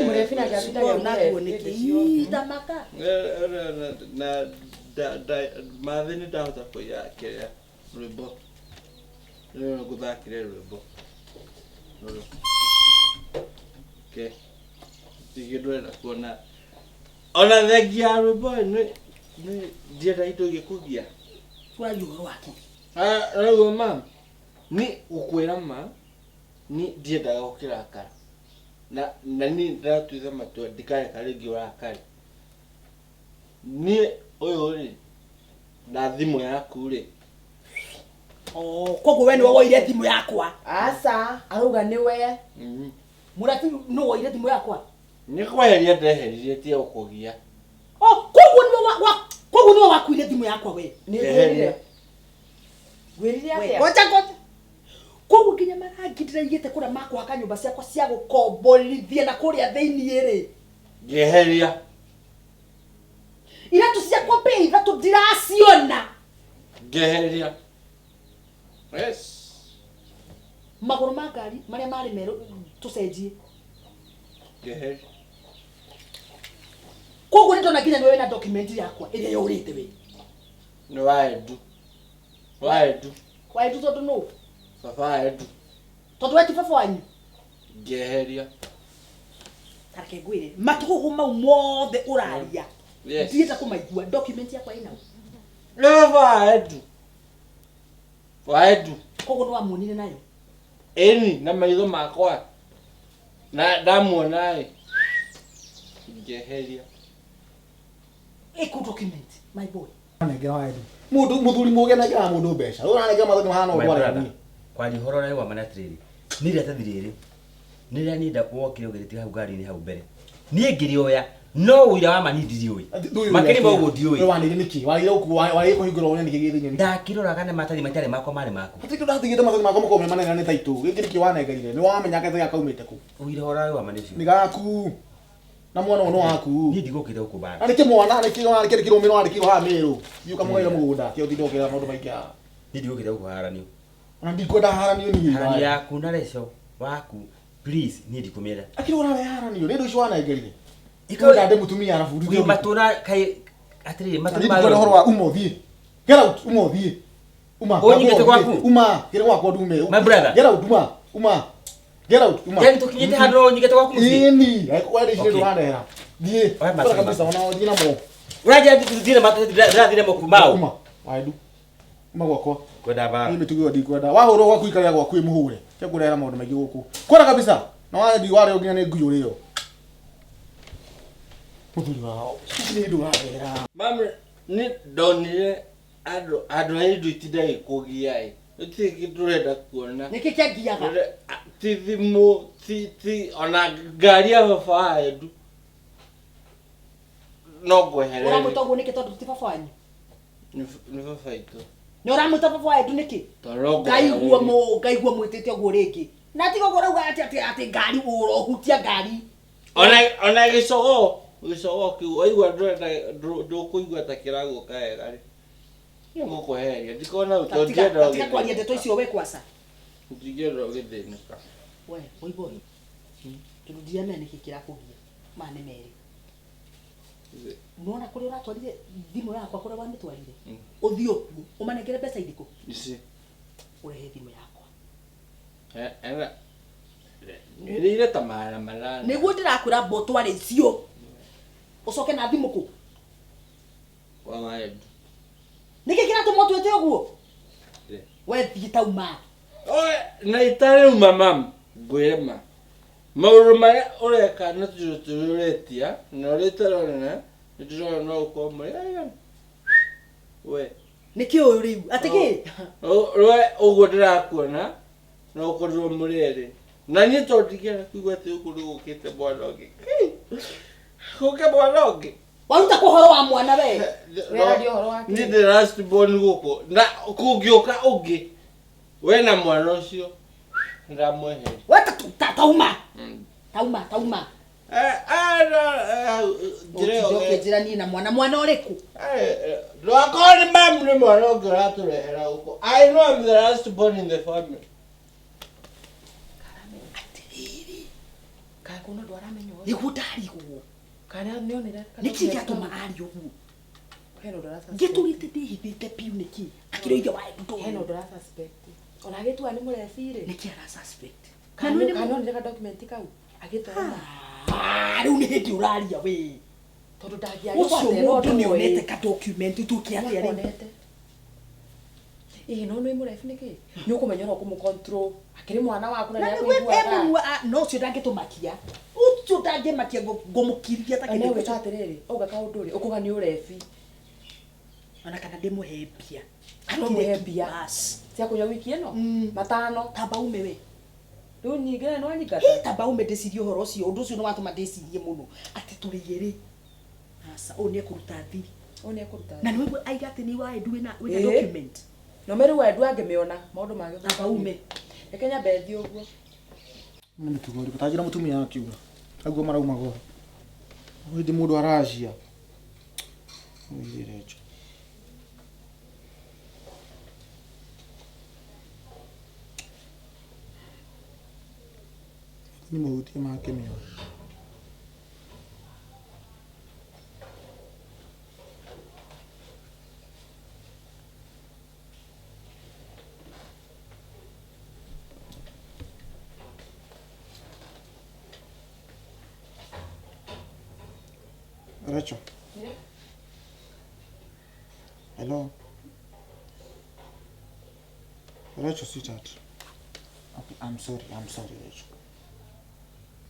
Mũrebi nake atindaga Naguo nĩkĩ? Ii, tamaka. Na mathĩ nĩ ndahota kũiya kĩrĩa rwĩmbo. Rĩu ngũthakĩre rwĩmbo. Rũrũ. Okay. Ndigĩ ndũrenda kuona. Ona thengia ya rwĩmbo nĩ ndienda indo igĩkũgia. Tũraria ũhoro wake. Rĩu mam, ni gũkwĩra ma, ni ndiendaga gũkĩrakara. Na niĩ ndĩratuire matua ndikareka rĩngĩ ũrakare. Niĩ ũyũ rĩ, na thimũ yaku rĩ. Oh, koguo we nĩwe woire thimũ yakwa. Aca, arauga nĩwe. Mũrabi nũ woire thimũ yakwa? Nĩ kweheria ndeheririe tiga gũkũgia. Oh, koguo nĩwe wa koguo nĩwe wakuire thimũ yakwa we. Nĩ ngwĩrire. Ngwĩrire atĩa? Ngoja ngoja. Koguo nginya marangi ndĩraigĩte kũrĩa makũhaka nyũmba ciakwa cia gũkomborithia na kũrĩa thĩiniĩ rĩ. Ngeheria. Iratũ ciakwa mbĩa ithatũ ndiraciona. Ngeheria. Yes. Magũrũ ma ngari marĩa marĩ merũ tũcenjie. Ngeheria. Koguo nĩ ndona nginya nĩwe wĩna document yakwa ĩrĩa yũrĩte we. Nĩ wa Edu. Wa Edu. Wa Edu tondũ nũ? Baba wa Edu. Tondũ we ti baba wanyu? Ngeheria. Tareke ngwĩre, matũhũhũ mau mothe ũraria. Yes. Ndienda kũmaigua, document yakwa ĩna ũ? Nĩ baba wa Edu. Wa Edu. Koguo nĩ wamuonire nayo? Ĩni, na maitho makwa. Na ndamuona ĩ. Ngeheria. Ĩkũ document, my boy. Anengera wa Edu. Mũndũ mũthuri mũgĩ anengeraga mũndũ mbeca. Rĩu ũranengera mathani mahana My ũguo brother, arĩa niĩ. kwaria ũhoro ũrĩa wa ma nĩ atĩrĩrĩ, nĩ iratathi rĩrĩ nĩ rĩrĩa niĩ wokire ũgĩrĩtiga hau ngari-inĩ hau mbere, niĩ ngĩrĩoya no ũira wa ma niĩ ndiriũĩ. Makĩria ma ũguo ndiũĩ. We wanĩire nĩkĩ? Warĩire gũkũ, warĩire kũhingũra wone nĩkĩ gĩ thĩinĩ. Ndakĩroraga nĩ maratathi matarĩ makwa marĩ maku. Hatirĩ kĩndũ ndatigĩte maratathi makwa makorwo me manene nĩ taitũ. Gĩkĩ nĩkĩ wanengerire? Nĩ wamenya gatathi gaka kaumĩte kũ? Ũira ũhoro wa ma nĩ ũcio. Nĩ gaku. Na mwana ũyũ nĩ waku. Niĩ ndigũkĩte gũkũ mbara. Na nĩkĩ mwana nĩkĩ wandĩkĩrwo mĩro wandĩkĩrwo haha Mĩrũ? Thiĩ ũkamũgaĩre mũgũnda, kĩo ũtinde ũkĩra maũndũ maingĩ haha. Niĩ ndigũkĩte gũkũ haranio. Ona ndikwenda haranio niĩ. Haranio yaku na Reco waku, please niĩ ndikũmĩenda. Akĩrĩ ũrarehe haranio, nĩ indo icio wanengerire. Ika- Ika ndĩ mũtumia arabu. Wĩ matũ na kaĩ atĩrĩrĩ matũ Niĩ ndikwenda ũhoro wa uma ũthiĩ. Get out, uma ũthiĩ. Uma. Ũnyingĩte gwaku? Uma, gĩra gwakwa ndume. My brother. Get out, uma, uma. Get out, uma. Yaani tũkinyĩte handũ no ũnyingĩte gwaku mũciĩ? Ĩni, wende icio Okay. ndũrandehera. Thiĩ. Oya Bora maratathi kabisa ona ũthiĩ namo. Ũranjĩra ndire maratathi ndĩrathire moku mao. Uma. Waendu. Uma gwakwa. Kwenda mbara. Niĩ mĩtugo ĩyo ndikwenda. Wahũrwo gwaku ikarĩa gwaku ĩmũhũre. Tiga kũrehera maũndũ maingĩ gũkũ. Kwenda kabisa. Na wathi warĩo nginya nĩ ngui ũrĩo. Mũthuri wao. Ici nĩ indo ũrandehera. Mam, nĩ ndonire andũ andũ a indo itinda gĩkũgia ĩ. Gũtirĩ kĩndũ ũrenda kuona. Nĩkĩ kĩangiaga? Ti thimũ, ti ona ngari ya baba wa Edu. No ngweherere. Ũramwĩta ũguo nĩkĩ tondũ ti baba wanyu? Nĩ baba itũ. Nĩ ũramwĩta baba wa Edu nĩkĩ? Tondũ no Ngaigua ngweherere. mũ ngaigua mwĩtĩte ũguo rĩngĩ. Na tiga ũguo ũrauga atĩ atĩ atĩ ngari ũrohutia ngari. Ona gĩcogoo, gĩcogoo kĩu waigua ndũrenda ndũkũigua ta kĩragũka wega rĩ. Nĩ ngũkwehereria ndikona tondũ Tiga ndienda tiga kwaria ndeto icio we kwaca. Ndingĩenda ũgĩthĩnĩka. We, boy. Tondũ ndiramenya nĩkĩ kĩrakũgia. Maya nĩ merĩ. Nĩwona kũrĩa ũratwarire thimũ yakwa kũrĩa wamĩtwarire? Ũthiĩ ũkuo, ũmanengere mbeca irĩkũ? Ici. Ũrehe thimũ yakwa. Ena nywĩrĩire ta 800. Nĩguo ndĩrakwĩra mba ũtware icio. Ũcoke na thimũ kũ? Kwa Waedu. Nĩkĩ kĩratũma ũtwĩte ũguo? We thiĩ tauma. Oe, na itarĩ mam, ngwĩre ma. Maũndũ marĩa ũreka na tũindo tũrĩa ũretia na ũrĩa itarona nĩ ndĩrona no ũkorwo mũrĩ aigana. We. Nĩkĩ ũyũ rĩu? Atĩ kĩ? We ũguo ndĩrakuona no ũkorirwo mũrĩ erĩ. Na niĩ tondũ ndingĩenda kũigua atĩ gũkũ nĩ gũkĩte mwana ũngĩ. Gũke mwana ũngĩ. Waruta kũ ũhoro wa mwana we? Weraria ũhoro wa kĩ? Niĩ ndĩ last born gũkũ na kũngĩũka ũngĩ we na mwana ũcio ndamweheria. We ta tauma. Tauma, tauma. Ũtinde ũkĩnjĩra niĩ na mwana. Mwana ũrĩkũ? Ndwakorwo nĩ mamu nĩ mwana ũngĩ ũratũrehera gũkũ. I know I'm the last born in the family. Atiriri. Kana kuna ũndũ aramenya ũyũ? Nĩguo ndarigwo. Kana nĩonire Nĩkĩ gĩatũma arie ũguo? Hena ũndũ ara suspect. Ngĩtũrĩte ndĩhithĩte biũ nĩkĩ? Akĩrĩ ithe wa Edu Hena ũndũ ara suspect. Ona agĩtua nĩ mũrebi rĩ. Nĩkĩ ara suspect? Kana Na nĩ kana onire ka document kau agĩthoma. Ah, rĩu nĩ hĩndĩ ũraria we. Tondũ ndangĩaria Ũcio mũndũ nĩ onete ka document tuke atĩa rĩu? Nĩakonete. Ĩĩ no nĩ mũrebi nĩkĩ? Nĩ ũkũmenya ũrĩa ũkũmũ control. Akĩrĩ mwana waku na Na nĩguo nĩakũiguaga. emũnua no ũcio ndangĩtũmakia. Ũcio ndangĩmakia ngũmũkirithia ta Na kĩndũ nĩgwĩka atĩrĩrĩ, auga kaũndũ rĩ, ũkauga nĩ ũrebi. Ona kana ndĩmũhe mbia. Kana ũmũhe mbia. Bas. Cia kũnyua wiki ĩno? Mm. Matano. Tamba ume we. Rĩu nyingĩ nĩ wanyingata. Hĩ, tamba ume ndĩcirie ũhoro ũcio. Ũndũ ũcio nĩ watũma ndĩcirie mũno. Atĩ tũrĩ igĩrĩ. Aca, ũyũ nĩ ekũruta thiri. Ũyũ nĩ ekũruta. Na nĩ waigua aiga atĩ nĩ wa Edu wĩna Ĩĩ. document. No meru wa Edu angĩmĩona maũndũ mangĩ. Tamba ume. Reke nyambe thiĩ ũguo. Nĩ mĩtugo ĩrĩkũ tanjĩra mũtumia akiuga aguo marauma goro hĩndĩ mũndũ aracia ũirĩre njo nĩ mũhutie makĩmĩoya. Rachel. Yeah. Hello. Rachel, sweetheart. Okay, I'm sorry, Rachel.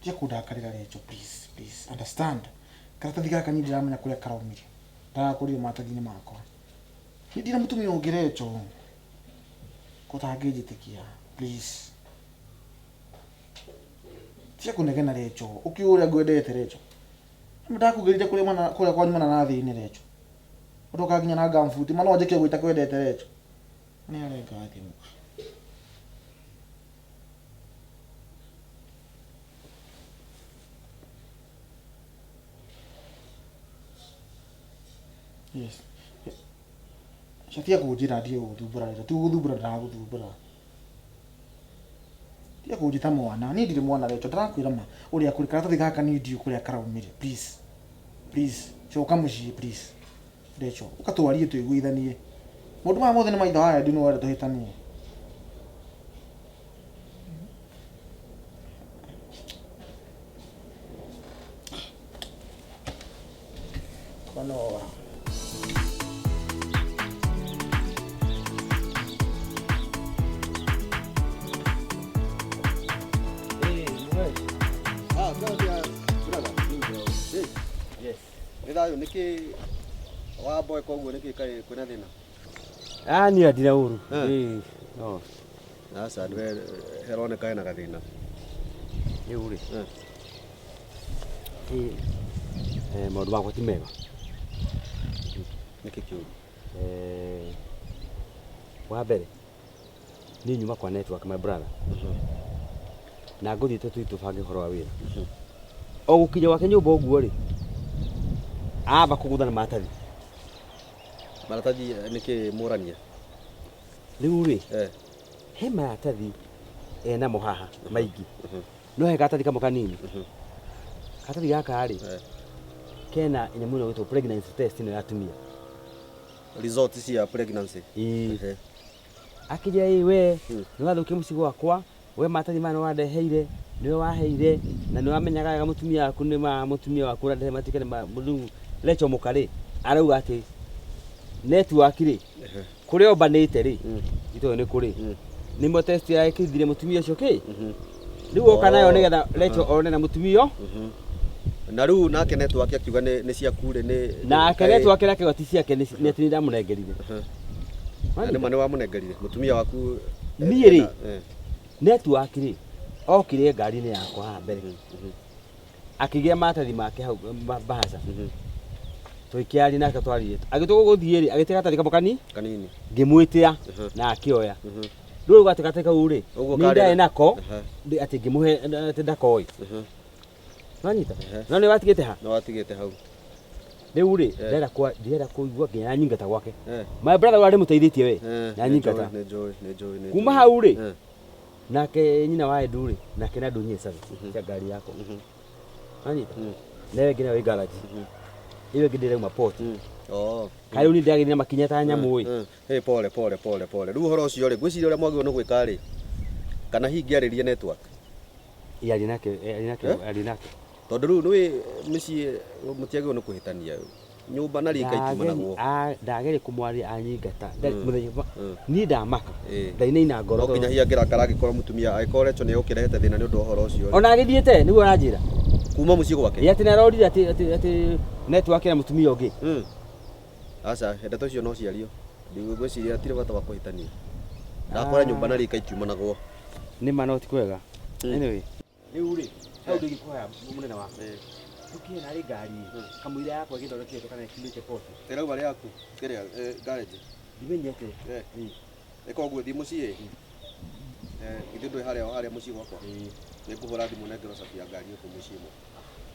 Tiga kundakarĩra Rachel, please, please. Understand. Karatathi gaka niĩ ndiramenya kũrĩa karaumire. Ndarakorire maratathi-inĩ makwa. Niĩ ndirĩ mũtumia ũngĩ Rachel. Ko ũtangĩnjĩtĩkia, please. Tiga kũnegena Rachel. Ũkĩũĩ ũrĩa ngwendete Rachel. Ndakugĩrire kũrĩa mana kũrĩa kwanyu mananathi-inĩ Rachel. Ũtoka nginya na ngambuti ma no njĩke ũguo itakwendete Rachel. Nĩ arenga thimũ. Yes. Tiga kũnjĩra ndige gũgũthumbũra Rachel. Ti gũgũthumbũra ndĩragũthumbũra. Tiga kũnjĩta mwana. Niĩ ndirĩ mwana Rachel. Ndĩrakwĩra ma ũrĩa kũrĩ karatathi gaka niĩ ndiũĩ kũrĩa karaumire. Please. Please. Coka mũciĩ please. Rachel, ũka twarie tũiguithanie. Maũndũ maya mothe nĩ maitho haya Edu nĩwe ũrenda tũhĩtanie. Konoa. Ah, Claudia, brother. Hey. Yes. Nĩ thayũ nĩkĩ wa boy koguo nĩkĩ kaĩ kwĩna thĩna? Ah, niĩ ndira ũru. Eh. Ĩĩ, no. Aca nĩwe heroneka hena gathĩna. Rĩu rĩ. Eh. Ĩĩ. Eh, maũndũ makwa ti mega. Nĩkĩ kĩũru? Eh, wa mbere niĩ nyuma kwa network my brother na ngũthiĩte tũthiĩ tũbange ũhoro wa wĩra o gũkinya gwake nyũmba ũguo rĩ amba kũgũtha na maratathi Maratathi nĩkĩ mũrania? rĩu rĩ Eh. he maratathi enamo haha maingĩ no he karatathi kamwe kanini karatathi gaka rĩ Eh. kena nyamũ ĩno ĩgwĩtwo pregnancy test ĩno ya atumia Result cia pregnancy. Ĩĩ. Ehe. Akĩnjĩra ĩ we nĩ wathũkia mũciĩ gwakwa we maratathi maya nĩ wandeheire nĩwe waheire na nĩ wamenyaga wega mũtumia waku nĩ ma mũtumia waku ũrandehe matuĩke nĩ ma rĩu Rachel mũka rĩ arauga atĩ network rĩ kũrĩa ombanĩte rĩ itoĩ nĩ kũrĩ nĩmo test yaekithire mũtumia ũcio kĩ rĩu oka nayo nĩgetha Rachel one na mũtumia ũyũ. Na rĩu nake network akiuga nĩ ciaku rĩ nĩ nake kaĩ- network nake ti ciake nĩ atĩ nĩ ndamũnengerire Na nĩ ma nĩ wamũnengerire mũtumia waku Niĩ rĩ, Eh. network rĩ okire ngari-inĩ yakwa haha mbere akĩgĩa maratathi make hau mbahaca tũkĩaria nake twaririe agĩtua gũthiĩ rĩ agĩte karatathi kamwe kani Kanini. ngĩmwĩtĩra na akĩoya rĩu gatĩ karatathi kau rĩ Ũguo nĩ karĩ ndarĩ na- nako Aha. atĩ ngĩmũhe atĩ ndakoĩ nwanyita no nĩ watigĩte ha Nĩ watigĩte hau. Rĩu rĩ, ndĩrenda kwa ndĩrenda kũigua nginya nyingata gwake. My brother ũrĩa mũteithĩtie we na nyingata. Nĩ njũĩ, nĩ njũĩ, nĩ Kuma njũĩ. hau rĩ, nake nyina wa Edu rĩ, nake na ndũnyie service cia ngari yakwa. Wanyita? Na ĩyo ĩngĩ nayo ĩ garage. Ĩyo ĩngĩ ndĩrauma port. Oh. Kaĩ rĩu niĩ ndĩragĩthiĩ na makinya ta nyamũ ĩ. Hey, pole pole pole pole. Rĩu ũhoro ũcio rĩ, ngwĩciria ũrĩa mwagĩrĩirwo nĩ gwĩka rĩ, kana hihi ngĩarĩrie network. Ĩ aria nake, aria nake, aria nake. Tondũ rĩu nĩũĩ mĩciĩ mũtiagĩrĩirwo nĩ kũhĩtania. Nyũmba na rika itiumanagwo. Ndageria kũmwaria anyingata. Mũthenya niĩ ndamaka. Ndainaina ngoro. No nginya hihi angĩrakara angĩkorwo mũtumia angĩkorwo Rachel nĩ egũkĩrehete thĩna nĩ ũndũ wa ũhoro ũcio. Ona agĩthiĩte nĩguo aranjĩra. Kuma mũciĩ gwake? Ĩ atĩ nĩarorire atĩ atĩ atĩ network ĩna mũtumia ũngĩ. Aca, ndeto icio no ciario. Ndigwĩciria hatirĩ bata wa kũhĩtania. Ndakora nyũmba na rika itiumanagwo. Nĩ ma no ti kwega. Anyway. Rĩu rĩ, hau ndĩgĩkũhoya mũnene wakwa. Tũkinya narĩ ngari kamũira yakwa ĩgĩthondeketwo kana ĩkiumĩte port. Ĩrauma rĩ yaku? Kĩrĩa garage? Ndimenyete. Ĩka ũguo thiĩ mũciĩ. Githĩ ndũĩ harĩa harĩa mũciĩ gwakwa? Nĩ ngũhũra thimũ nengerwo cabi ya ngari gũkũ mũciĩ ĩmwe.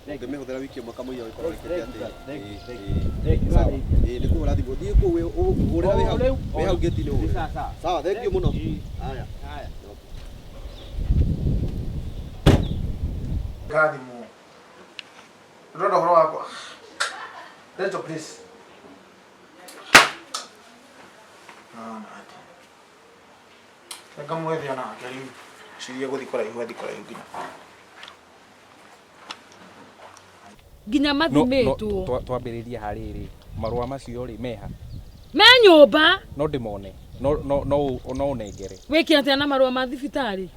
Ũngĩmĩhũthĩra wiki ĩmwe kamũira ũgĩkorwo wĩkĩte atĩ. Sawa. Nĩ ngũhũra thimũ. Thiĩ kũu ũhũrĩra wĩ hau. Wĩ hau gate-inĩ ũhũrĩre. Sawa, thank you mũno. Haya. Ngathimwo. Ndĩrona ũhoro wakwa. Rachel, please. Naona atĩ. Ngamwethe onake rĩu. Cirie gũthiĩ kũraihu athiĩ kũraihu nginya. Nginya mathimĩtwo. Twambĩrĩrie harĩrĩ marũa macio rĩ meha Me nyũmba. no ndĩmone no no no no ũnengere. Wĩke atĩa na marũa ma thibitarĩ?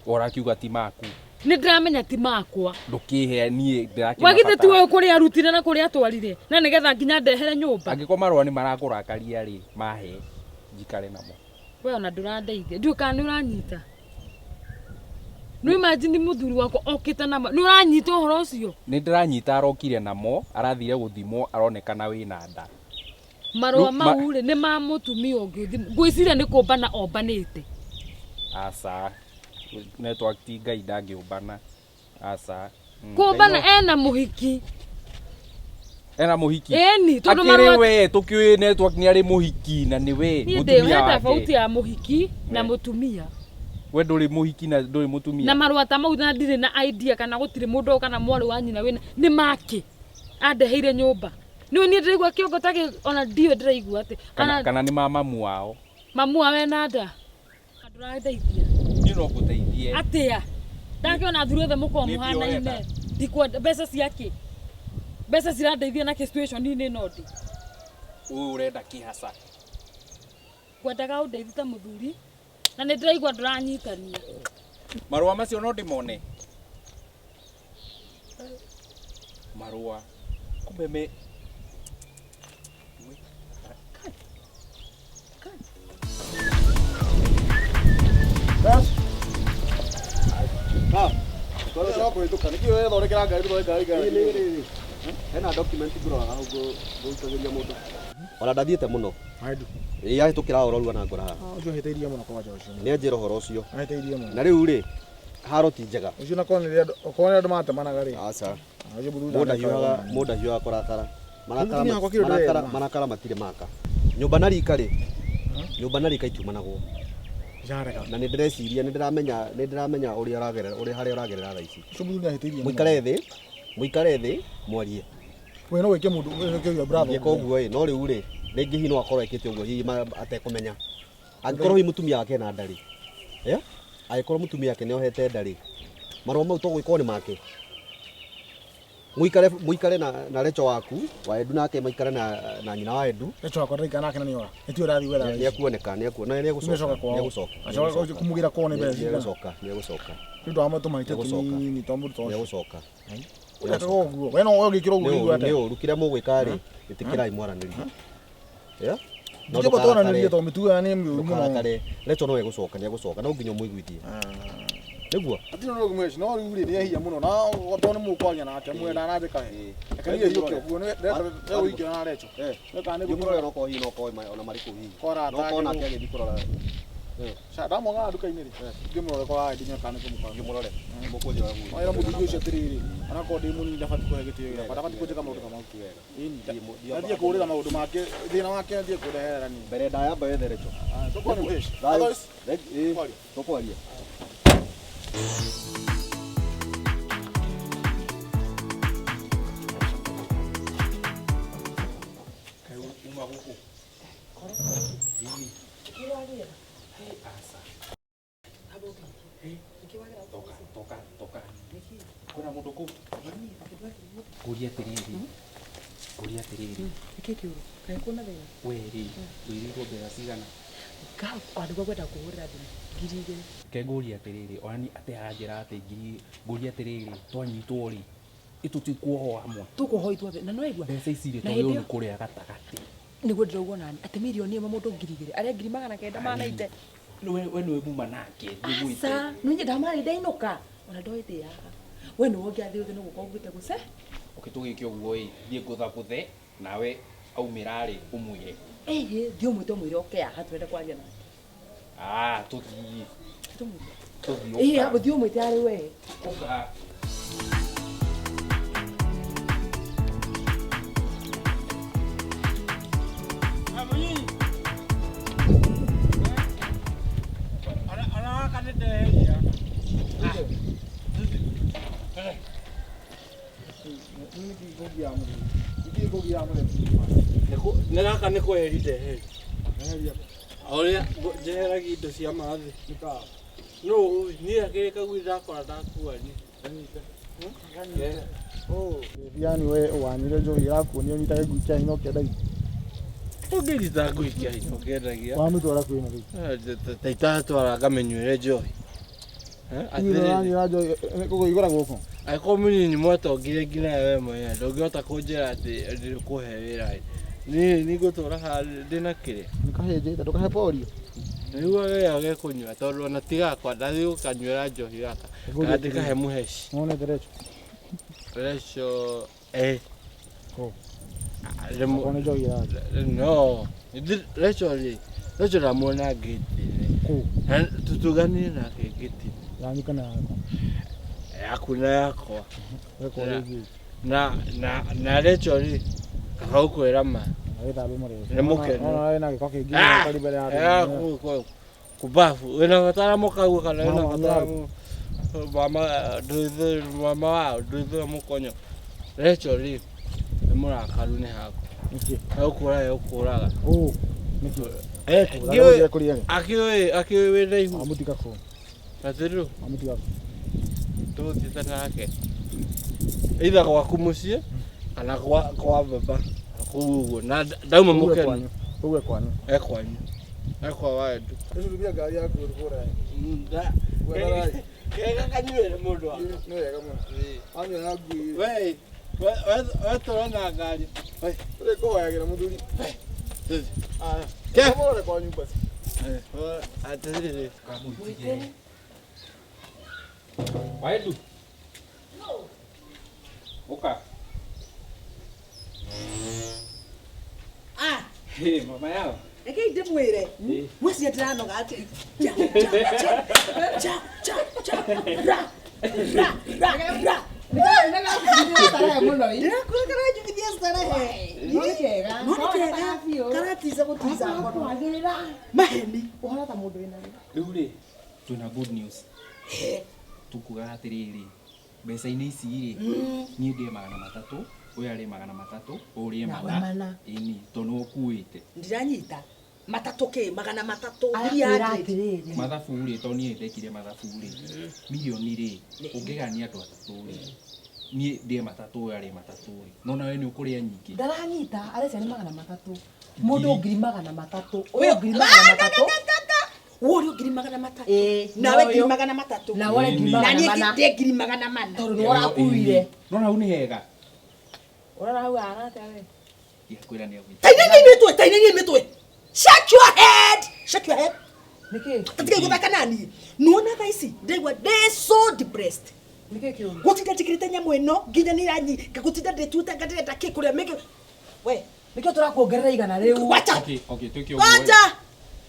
Ũrakiuga ti maku. Nĩ ndĩramenya ti makwa. Ndũkĩhe niĩ ndĩrakĩmabatara. Wagithĩ ti we kũrĩa arutire na kũrĩa atwarire na nĩgetha nginya ndehere nyũmba. Angĩkorwo marũa nĩ marakũrakaria rĩ, mahe njikare namo. We ona ndũrandeithia. Ndiũĩ kana nĩ ũranyita. Nĩ imagine mũthuri wakwa okĩte na nĩ ũranyita ũhoro ũcio? Nĩ ndĩranyita arokire namo, arathire gũthimwo aronekana wĩna nda. Marũa mau rĩ nĩ ma mũtumia ũngĩ ũthimwo. Ngwĩciria nĩ kũmbana ombanĩte. Aca. Network ti Ngai ndangĩũmbana. Aca. Kũmbana ena mũhiki. Ena mũhiki. Ĩni, tondũ Akĩrĩ marũa we tũkĩũĩ network nĩ arĩ mũhiki na nĩ we niĩ ndĩ mũtumia he wake. tofauti ya mũhiki na mũtumia. We ndũrĩ mũhiki na ndũrĩ mũtumia. Na marũa ta mau na ndirĩ na idea kana gũtirĩ mũndũ kana mwarĩ wa nyina wĩna nĩ make andeheire nyũmba. Nĩ niĩ ndĩraigua kĩongo ta ona ndiũĩ ndĩraigua atĩ. Kana nĩ ma mamu wao. Mamu wao ena nda. Ndũrandeithia. Niĩ no ngũteithie. Atĩa? Ndakĩona athuri othe mũkorwo Nĩ mbia mũhanaine. ũrenda? Ndikwenda mbeca ciake. Mbeca cirandeithia na kĩ situation-inĩ ĩno ndĩ. Ũyũ ũrenda kĩ haca? Ngwendaga ũndeithie ta mũthuri na nĩ ndĩraigua ndũranyitania. Marũa macio no ndĩmone? Marũa. Kumbe me Nĩkĩ ũrethondekera ngari tũthondekera ngari? Hena document ngũroraga hau ngũikagĩria mũndũ. Ona ndathiĩte mũno. Ĩĩ ahĩtũkĩra ũrorua na ngora haha. Ũcio ahĩtĩirie mũno kwanja ũcio. Nĩ anjĩra ũhoro ũcio. Ahĩtĩirie mũno. Na rĩu rĩ, haro ti njega. Ũcio na korwo nĩ andũ matemanaga rĩ. Aca. Ũcio mũthuri Mũndũ ahiũhaga kũrakara. Mũtumia wakwa kĩndũ ndĩrenda. Marakara matirĩ maka. Nyũmba na rika rĩ, nyũmba na rika itiumanagwo. Na nĩ ndĩreciria nĩ ndĩramenya ũrĩa ũragerera ũrĩa harĩa ũragerera thaa ici. Ũcio mũthuri nĩ ahĩtĩirie mũno. Mũikare thĩ mwarie. We no wĩke mũndũ wĩke your brother. Ngĩka ũguo ĩ, no rĩu rĩ, rĩngĩ hihi no akorwo ekĩte ũguo hihi atekũmenya. Angĩkorwo hihi mũtumia wake ena nda rĩ, angĩkorwo mũtumia wake nĩ ohete nda rĩ, marũa mau to gũgĩkorwo nĩ make. Mũikare na Rachel waku, wa Edu nake maikare na nyina wa Edu. Rachel wakwa ndaraikara nake na nĩ ora. Nĩ tiwe ũrathiĩ gwetha. Nĩ akuoneka, nĩ akuona, nĩ egũcoka, nĩ egũcoka. Acoka kũmũgĩra kwao nĩ mbeca cigana. Nĩ egũcoka, nĩ egũcoka. Nĩ ũndũ wa tũmahĩtia tũnini twa mũndũ ta ũcio. Nĩ egũcoka. Ũrekaga ũguo. We no ũgĩkĩra ũguo ũigua atĩa? Nĩ ũru kĩrĩa mũgwĩka rĩ, ĩtĩkĩrai mwaranĩrie. Ndingĩamba twaranĩrie tondũ mĩtugo ĩyo nĩ mĩũru mũno. Ndũkarakare. Rachel no egũcoka, nĩ egũcoka, no nginya ũmũiguithie. Nĩguo? Hatirĩ ũndũ ũngĩ no rĩu rĩ nĩehia mũno na tondũ nĩ mũkwaria nake mwĩre ndananjĩka wega. Reke niĩ hiũke ũguo nĩegũikara na Rachel. Thiĩ mũrore onokorwo hihi no okorwo ona marĩ kũu hihi. No okorwo nake agĩthiĩ kũrora Ca ndamwonaga nduka-inĩ rĩ. Ngĩmũrore kwa ndinya kana nĩkũmũkora. Ngĩmũrore. Mũkũnjĩra ũguo. Wĩra mũthuri ũcio atĩrĩrĩ, onakorwo ndĩ mũnini ndabatiĩ kũhe gĩtĩo gĩakwa, ndabatiĩ kũnjĩka maũndũ ta mau. Ti wega. Ĩni. Thiĩ Ndathiĩ kũũrĩra maũndũ make, thĩna wake athiĩ kũndeherera niĩ. Mbere ndaya amba wethe Recho. Tũkwaria mũhĩci. Thayũ. Otherwise, Ĩĩ. Tũkwaria. Tũkwaria. Uma gũkũ. Aca. Toka, toka, toka. Kwĩna mũndũ kũu? Ngũria atĩrĩrĩ. Ngũria atĩrĩrĩ. Nĩkĩ kĩũru? Kaĩ kwĩna thĩna? We rĩ, wĩrĩirwo mbeca cigana? Nĩguo ngwenda kũhũrĩra thimũ 2000. Ke ngũria atĩrĩrĩ, onani atĩ aranjĩra atĩ ngiri, ngũria atĩrĩrĩ, twanyitwo rĩ, ĩtũtikuohwo hamwe. Tũkũohwo ithuothe na nĩwaigua? Mbeca ici rĩ, Na twagĩrĩirwo hĩndĩ ĩyo nĩ kũrĩa gatagatĩ. nĩguo ndĩrauga onani atĩ mirioni ĩmwe mũndũ 2000 arĩa 990. We nĩwe muma nake, thiĩ mwĩte. Aca, nĩ ndamarĩ ndainũka ona ndoĩ ndĩ haha. We nĩwe ũngĩathiĩ ũthiĩ nĩ gũka ũguĩte gũce. Okay, tũgĩke ũguo ĩ, thiĩ ngũthagũthe, nawe aumĩra rĩ, ũmwĩre. Ĩhĩ, thiĩ ũmwĩte ũmwĩre oke haha tũrenda kwaria nake. Ah, tũthiĩ. Tũmwĩte. Tũthiĩ Ĩhĩ, ũka. thiĩ ũmwĩte arĩ we. Ũka. Nĩ gaka nĩ kweheria ndeheria. Ũrĩa njeheragia indo cia mathĩ. No niĩ akĩrĩ kagui ndakora ndakua niĩ. Yani we wanyuire njohi ĩrakuonia ũnyitage ngui kĩa hinya ũkĩendagia. Ũngĩnyita ngui kĩa hinya ũkĩendagia. Wamĩtwara kwĩna rĩu. Ta itatwara ngamĩnyuĩre njohi. Inyuĩ ũranyuĩra njohi kũigũra gũkũ. Angĩkorwo mũnini mwatongire nginya we mwenyewe ndũngĩhota kũnjĩra atĩ ndĩkũhe wĩra ĩ. Niĩ nĩngũtũra haha ndĩna kĩrĩa. Nĩkahĩnjĩte ndũkahe polio. Nĩguo wega gekũnyua tondũ ona ti gakwa ndathiĩ gũkanyuĩra njohi gaka kana ndĩkahe mũheci. Wonete Recho? Recho eh. Kũ? Rĩmwe Okorwo nĩ njohi ĩranyua. no Recho rĩ Recho ndamuona ngĩti-inĩ. Kũ? Na tũtuganire nake ngĩti-inĩ. Yanyu kana yakwa? Yaku na yakwa. Weka ũrĩa ũngĩ. Na na na Recho rĩ kaba gũkwĩra ma. Wĩthambe mũrĩo. Nĩ mũkenu. Ona wĩna gĩko kĩingĩ ũkari mbere ya andũ. Kubafu wĩna batara mũkaguo kana wĩna Mama batara mama nduithũ mama wao nduithũ mũkonyo. Recho rĩ nĩ mũrakaru nĩ hakwa. Nĩkĩ? Egũkũraga egũkũraga. Ũ nĩkĩ? Akĩũĩ Ũrĩa kũrĩa rĩ? akĩũĩ akĩũĩ wĩna ihu. Wamũtiga kũ? Atĩrĩrĩ Wamũtiga kũ? tũgũthiĩte nake. Either gwaku mũciĩ kana kwa kwa baba kũu ũguo na ndauma Ũguo mũkenu. kwanyu. Ũguo kwanyu. E kwanyu. E kwa waendu. Ĩcurubia ngari yaku ũrĩkũra. Kega kanyuĩre mũndũ wakwa. Nĩ wega mũno. Wanyua na ngui. We we tũrona ngari. Ũrĩ kũhoyagĩra mũthuri. Tũthiĩ. Aya. Ke. Mũrore kwanyu basi. Atĩrĩrĩ. Kamũitige. Waendu. Ũka. Ah, Hey, mama yao. reke ndĩmwĩre. Mwĩciria ndĩranoga atĩ cha cha cha cha cha cha ra ra ra ra. Ndĩrakwĩra karanjugithia starehe. No nĩ kega. No nĩ kega. Karatiza gũtiza ngono. Maheni. Ũhana ta mũndũ wĩna wĩra. Rĩu rĩ, twĩna good news. Tũkugaga atĩrĩrĩ, mbeca-inĩ ici rĩ, niĩ ndĩe 300, ũyũ arĩe 300, ũyũ ũrĩe Nawe 400. mana. Ĩni, tondũ nĩwe ũkuĩte. Ndiranyita. Matatũ kĩ? 300. Arakwĩra 300. atĩrĩrĩ. Mathabu rĩ, tondũ niĩ ndekire mathabu rĩ, mirioni rĩ, ũngĩgania andũ atatũ rĩ, niĩ ndĩe 300, ũyũ arĩe 300 rĩ, no nawe nĩ ũkũrĩa nyingĩ. Ndaranyita arecia nĩ 300. Mũndũ 300,000. Ũyũ 300,000. Wũrĩ 300,000. Ĩĩ, Nawe na ũyũ. 300,000. Na wore Ĩni. Na niĩ 400,000. ndĩe 400,000. Tondũ nĩwe ũrakuire. No hau nĩ hega. Ũrona hau hahana atĩa we? Ndiakwĩra nĩ agwĩte. Tainania mĩtwe, tainania mĩtwe. Shake your head. Shake your head. Nĩkĩ? Tatiga gũthaka naniĩ. Nĩwona thaa ici ndĩraigua ndĩ so depressed. Nĩkĩ kĩũru? Gũtinda njĩkĩrĩte nyamũ ĩno nginya nĩ iranyi ngũtinda ndĩtuĩte anga ndĩrenda kĩ kũrĩa mĩngĩ. We, Nĩkĩo tũrakuongerera 100 rĩu. wacha. Okay, okay, twĩke ũguo. Wacha.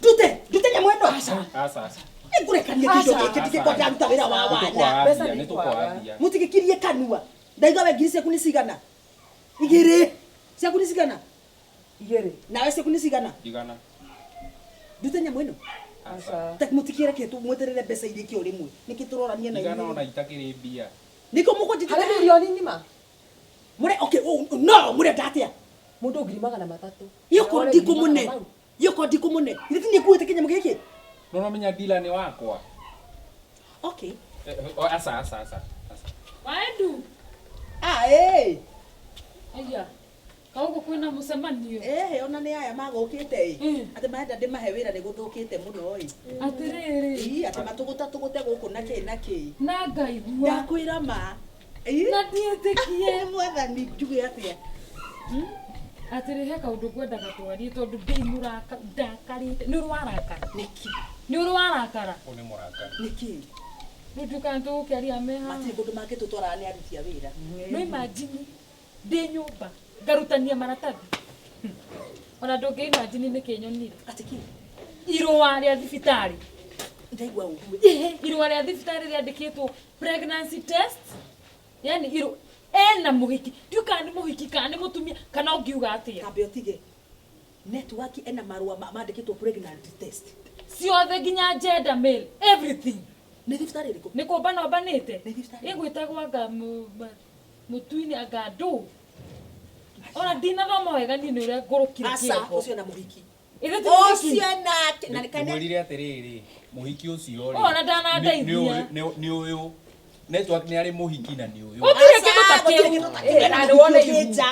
Ndute, ndute nyamũ ĩno. ĩno Aca, aca. Nĩngũrekania kĩndũ gĩkĩ ndingĩkorwo ndĩraruta wĩra wa wana. Nĩtũkwambia, nĩtũkwambia. Mũtigĩkirie kanua. Ndaiga we ngiri ciaku nĩ cigana? Igĩrĩ. Ciaku nĩ cigana? Igĩrĩ. Nawe ciaku nĩ cigana? Igana. Ndute nyamũ ĩno. Aca. Ta mũtikĩreke mweterere mbeca irĩkie o rĩmwe. Nĩkĩ tũrorania na Igana inyuĩ? ona itakĩrĩ mbia. Nĩkĩo mũkũnjĩtĩra. Harĩ mirioni ng'ima. Mũre okay, oh, no, mũrenda atĩa? Mũndũ ngiri magana matatũ. Yoko ndikũmũne. Yoko ndikũmũne. Ithe ti nĩkuĩte kĩnyamũ gĩkĩ? No ũramenya dealer nĩ wakwa. Okay. Eh, oh, aca, aca, aca. Aca. Waendu. Ah, eh. Aya. Kaũguo kwĩna mũcemanio. Eh, ona nĩ aya magũkĩte ĩ. Atĩ marenda ndĩmahe wĩra nĩ gũthũkĩte mũno ĩ. Atĩrĩrĩ. Ii, atĩ matũgũta tũgũte gũkũ na kĩ na kĩ. Na ngaigua. Ndakwĩra ma. Ii. Na ndiĩtĩkie. Mwathani njuge atĩa? Atĩrĩ he kaũndũ ngwendaga twarie tondũ ndĩ mũraka ndakarĩte. Nĩ ũrĩ warakara? Nĩkĩ? Nĩ ũrĩ warakara? Ũyũ nĩ mũrakara. Nĩkĩ? Rĩu ndukaga tũgũkĩaria me haha. Matirĩ kũndũ mangĩtũtwara nĩ aruti a wĩra. No imagine ndĩ nyũmba ngarutania maratathi. Ona ndũngĩ imagine nĩkĩ nyonire. Atĩ kĩ? Irũa rĩa thibitarĩ. Ndaigua ũguo. Irũa rĩa thibitarĩ rĩandĩkĩtwo pregnancy test. Yani irũ ena mũhiki. Ndiũĩ kana nĩ mũhiki kana nĩ mũtumia kana ũngiuga atĩa. Kambe ũtige. Network ena marũa mandĩkĩtwo pregnant test. Ciothe nginya gender male everything. Nĩ thibitarĩ ĩrĩkũ? Nĩ kũmbana ũmbanĩte. Nĩ thibitarĩ. Ĩgwĩtagwo anga mũtuini anga ndũ. Ona ndinathoma wega niĩ nĩ ũrĩa ngũrũkire Aca, kĩongo. ũcio na mũhiki. Ithe ti mũhiki. Ũcio nake na kana Ndĩmwĩrire atĩrĩrĩ, mũhiki ũcio rĩ. Ona ndanandeithia. Nĩ ũyũ. Network nĩ arĩ mũhiki na nĩ ũyũ. Gũtirĩ kĩndũ ta Aca, gũtirĩ kĩu. kĩndũ ta kĩu. Na nĩ wone ihu. Nja.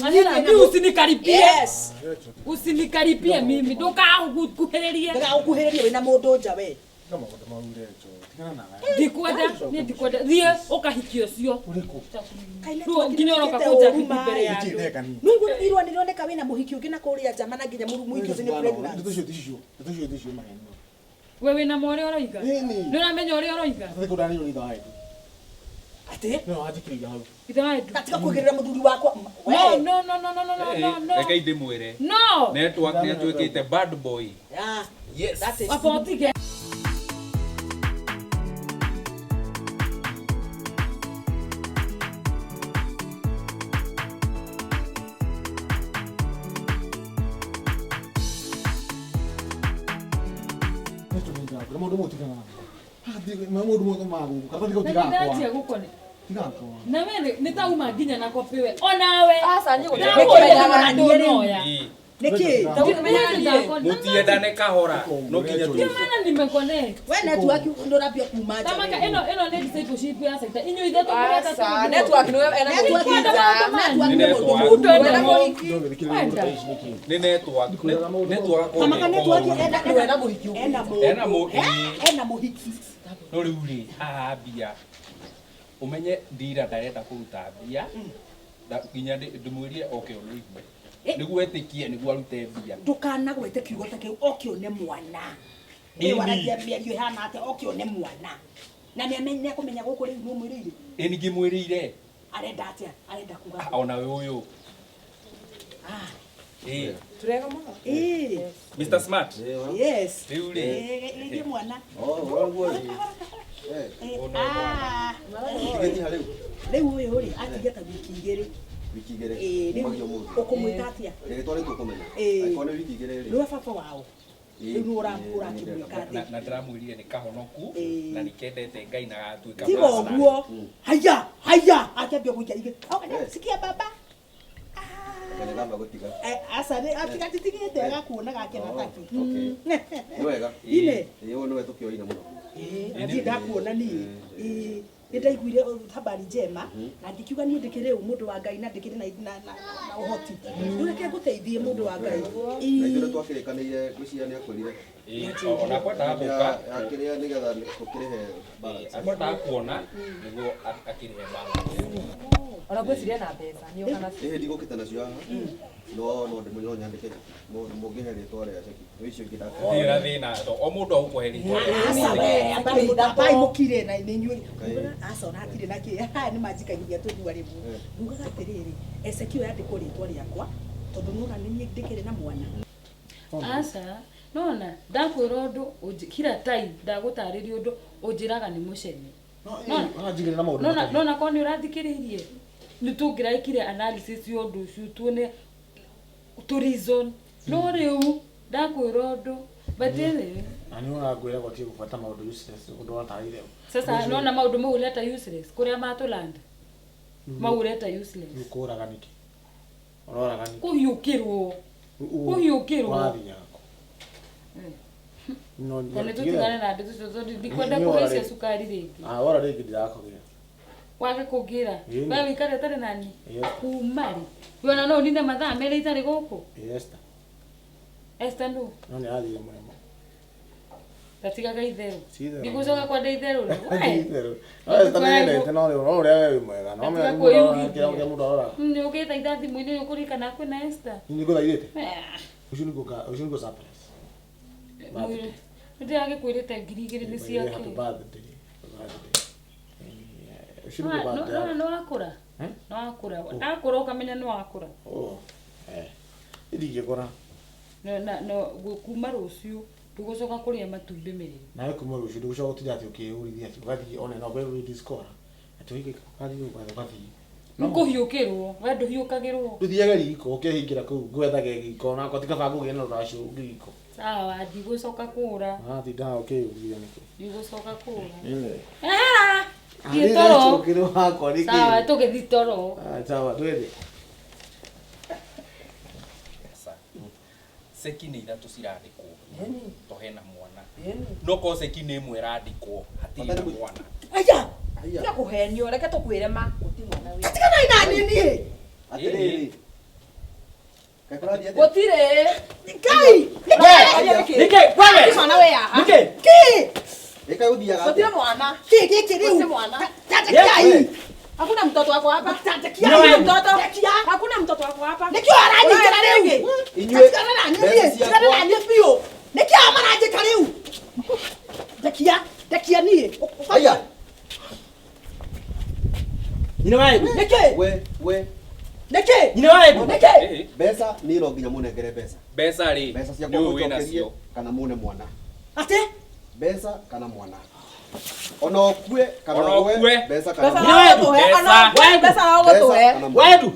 Anena, Mũnyinyi mi usinikaribie. Yes. Usinikaribie mimi. Ndũkanguhĩrĩrie. Ndũgagũkuhĩrĩrie wĩna mũndũ nja we. Tiga maũndũ mau Rachel, tigana nawe. Ndikwenda, niĩ ndikwenda. Thiĩ ũkahikie ũcio. Ũrĩkũ? Kaĩ Rĩu network nginya ũroka nĩĩkĩte kũnja ũũru mbere maĩ. ya Nĩkĩ andũ. ndeka niĩ? Nĩũiguo irũa nĩrĩoneka wĩna mũhiki ũngĩ na kũrĩa nja mana nginya mũhiki ũcio nĩ pregnant. Ndeto icio ti cio. Ndeto icio ti cio maheni. We wĩna ma ũrĩa ũroiga? Ĩni. Nĩ ũramenya ũrĩa ũroiga? Atĩ kũndanĩrio nĩ ithe wa Edu. Atĩ? Nĩwe wanjĩkĩrĩire hau. Ithe wa Edu. Tiga kũigĩrĩra mũthuri wakwa. No, no, no, no, no, no, no, no, no. Reke ndĩmwĩre. No. Network nĩ atuĩkĩte bad boy. Ah, Yes. that is Wamba ũtige. Rachel nĩ ndakwĩra, maũndũ mau tigana namo. Haha maũndũ mothe ma gũkũ, karatathi kau Na ti gakwa. nĩndanjia gũkone. Ti gakwa. Na we nĩ ta uma nginya na kopi we. Onawe. Aca, niĩ gũtirĩ Ndakũria kĩmenyaga. ndũnoya. Ĩĩ. Nĩkĩ? Ndakũria. Mũtiendane kahora. No nginya Ndio maana nimeconnect. We network nĩũrambia kuma nja. Tamaka we. ĩno ĩno nĩ discipleship ya sector. Inyuĩ ithatũ mũreka Aca, network nĩwe ena Network mũhiki nja. Network Nĩ nĩ mũndũ network. mũũru. Ndwenda Ena mũhiki. mũhiki. Wenda. Nĩ network. Network Tamaka network ena Nĩwe ena mũhiki ũngĩ. ena Ena mũndũ. mũndũ. Ena mũhiki. No rĩu rĩ, haha mbia. Ũmenye ndira ndarenda kũruta mbia. Nginya ndĩmwĩrire oke one ihu. Nĩguo etĩkie nĩguo arute mbia. Ndũkanagwete kiugo ta kĩu oke one mwana. Ĩni. Ĩ waragia mĩario ĩhana atĩa oke one mwana. Na nĩakũmenya gũkũ rĩu nĩũmwĩrĩire. Ĩ ningĩmwĩrĩire. Arenda atĩa? Arenda kuga. Ah, Ona we ũyũ. Ah. Ĩ. Turega mũno. Ĩ. Mr Smart. Yes. Rĩu rĩ. Ĩ mwana. Oh, ũguo rĩ. Eh, Ĩ, Ũyũ nĩ ah. tigĩti ha rĩu. Rĩu ũyũ rĩ atigia ta wiki igĩrĩ. Wiki igĩrĩ. Ĩ, rĩu Kumagia ũmũthĩ. ũkũmwĩta atĩa? Rĩrĩtwa rĩu tũkũmenya. Ĩ. Angĩkorwo nĩ wiki igĩrĩ rĩ. Nĩwe baba wao. Ĩ, Rĩu nĩ ĩ, ũrakĩmwĩka atĩa? Na ndĩramwĩrire nĩ kahonoku Ĩ. na nĩkendete Ngai na gatuĩka Tiga pastor. ũguo. Haya, haya, akĩambia gũikia igĩ. Oh, sikia baba. Anga nĩ ngamba gũtiga. Eh, aca nĩ atigatigĩte agakuona gakena Oh, taki. okay. Nĩ wega. Ine. Ĩ, ũyũ nĩwe tũkĩoine mũno. Ĩ, na ndirĩ ndakuona niĩ. Ĩ, nĩ ndaiguire habari njema na ngĩkiuga niĩ ndĩkĩrĩ ũ mũndũ wa Ngai na ndĩkĩrĩ na ũhoti. Rĩu reke ngũteithie mũndũ wa Ngai. Na ithuĩ nĩ twakĩrĩkanĩire ngwĩciria nĩ akwĩrire. Ĩ, ona akwendaga gũka. Ya kĩrĩa nĩgetha tũkĩrĩhe balance. Akwendaga kuona nĩguo akĩrĩhe balance. Ona ngwĩciria na mbeca nĩ ũka nacio. Ĩhĩ ndigũkĩte nacio haha. No no ndĩmũ no nyandĩke. Mũngĩhe rĩtwa rĩa ceki. No icio ingĩ ndakĩhe. Gũtirĩ na thĩna to o mũndũ agũkũhe rĩtwa. Aca we, ambai mũkire na nĩ inyuĩ. Aca ona hatirĩ na kĩ. Haha nĩ manjikagia tũthua rĩmwe. Ngugaga atĩrĩrĩ, Ezekiel yandĩkwo rĩtwa rĩakwa tondũ nĩwona nĩ niĩ ndĩkĩrĩ na mwana. Aca, Nona ndakwĩra ũndũ kila time ndagũtarĩria ũndũ ũnjĩraga nĩ mũcene. No, ũranjigĩrĩra maũndũ Nona matarĩ. nona korwo nĩ ũrathikĩrĩirie nĩ tũngĩraikire analysis ya ũndũ ũcio tuone tũ reason no rĩu ndakwĩra ũndũ but anyway, Na nĩ ũrangwĩra gwatie gũbuata maũndũ useless ũndũ watarĩire. sasa nona maũndũ mau ũreta useless kũrĩa matũlanda mau ũreta useless. Rĩu kũraga nĩkĩ? Ũroraga nĩkĩ? Kũhiũkĩrwo kũhiũkĩrwo. Ũrathiaga kũ? No, Na nĩ tũtigane na ndeto icio tondũ ndikwenda Nĩ wora kũhaicia rĩngĩ. cukari rĩngĩ. Ah, wora rĩngĩ ndirakũgĩra. Wage kũngĩra Ĩĩ. we wĩikare ũtarĩ nani Yes. kuma rĩ we ona no ũnine mathaa merĩ itarĩ gũkũ. Esther. Esther nũ? No nĩ arathiire mũrĩmo. Gatigaga itherũ. Ti itherũ. Ndigũcoka kwenda itherũ rĩ. Ti We. itherũ. No Esther nĩ nyendete no rĩu no ũrĩa we wĩ mwega. No Gatiga mũndũ kwĩyugithia. kĩrĩa kĩrĩa mũndũ aroraga. Nĩ ũkĩte ithaa thimũ-inĩ nĩ ũkũririkana kwĩna Esther. Nĩ ngũthaithĩte. Eh, Ũcio nĩ ngũka ũcio nĩ ngũ surprise. Mwĩrĩ. Nĩndĩragĩkwĩrĩte 2000 nĩ Happy ciake. birthday. Birthday. Eh, Ũcio nĩ Nona birthday. nĩ wakũra. Eh? Nĩ wakũra. Ndakũra ũkamenya nĩ wakũra. Oh. Eh. Ndingĩkũra. Na na kuma rũciũ ndũgũcoka kũrĩa matumbĩ merĩ. Nawe kuma rũciũ ndũgũcoka gũtinda atĩ ũkĩũrithia atĩ ũgathiĩ one no kwĩ ladies corner. Atĩ ũige ũgathiĩ ũgathiĩ. Nĩ kũhiũkĩrwo. We ndũhiũkagĩrwo. Ndũthiage riko ũkehingĩra kũu ngwethage riko na ti kaba ngũgĩe na rũracio riko. Sawa, ndigũcoka kũra. Ũratinda ũkĩyũrithia nĩkĩ? Ndigũcoka kũra. Ĩĩ. Ah! Thiĩ toro. Ũkĩrĩ wakwa nĩkĩ? Sawa, tũgĩthiĩ toro. Ah, sawa twende. Ceki nĩ ithatũ cirandĩkwo to hena mwana no korwo ceki nĩ ĩmwe ĩrandĩkwo hatirĩ na mwana. Aya. Tiga kũhenio reke tũkwĩre ma gũtirĩ mwana wĩ Tiganai na niĩ niĩ. Atĩrĩrĩ. Kaĩ kũrathiĩ atĩa? gũtirĩ. Ngai. Nĩkĩ? Wewe. Gũtirĩ mwana wĩ haha. Nĩkĩ? Kĩ? Ĩ kaĩ gũthiaga Gũtirĩ atĩa? mwana. Kĩ gĩkĩ rĩu? Gũtirĩ mwana. Tandekiai. Hakuna mtoto wako hapa. Tandekiai. Hakuna mtoto. Ndekia. Hakuna mtoto wako hapa. Nĩkĩo aranyitĩra rĩu? Inyuĩ Tigana na niĩ mbeca niĩ. Tigana na ciakwa niĩ biũ. Nĩkĩo maranjĩka rĩu? Ndekia. Ndekia niĩ. Aya. Nyina wa Edu. Nĩkĩ? We Nĩkĩ? Nyina wa Edu. Nĩkĩ? Ĩĩ. mbeca niĩ no nginya mũnengere mbeca. Mbeca rĩ Mbeca ciakwa nĩ ũĩ wĩ mũnjokerie nacio. kana mũne mwana. Atĩ? Mbeca kana mwana. Ona ũkue kana Ona ũgwe ũkue. mbeca kana Mbeca mwana. no ũgũtũhe. Ona Mbeca. ũkue, mbeca no Mbeca ũgũtũhe. kana Wa mwana. Edu.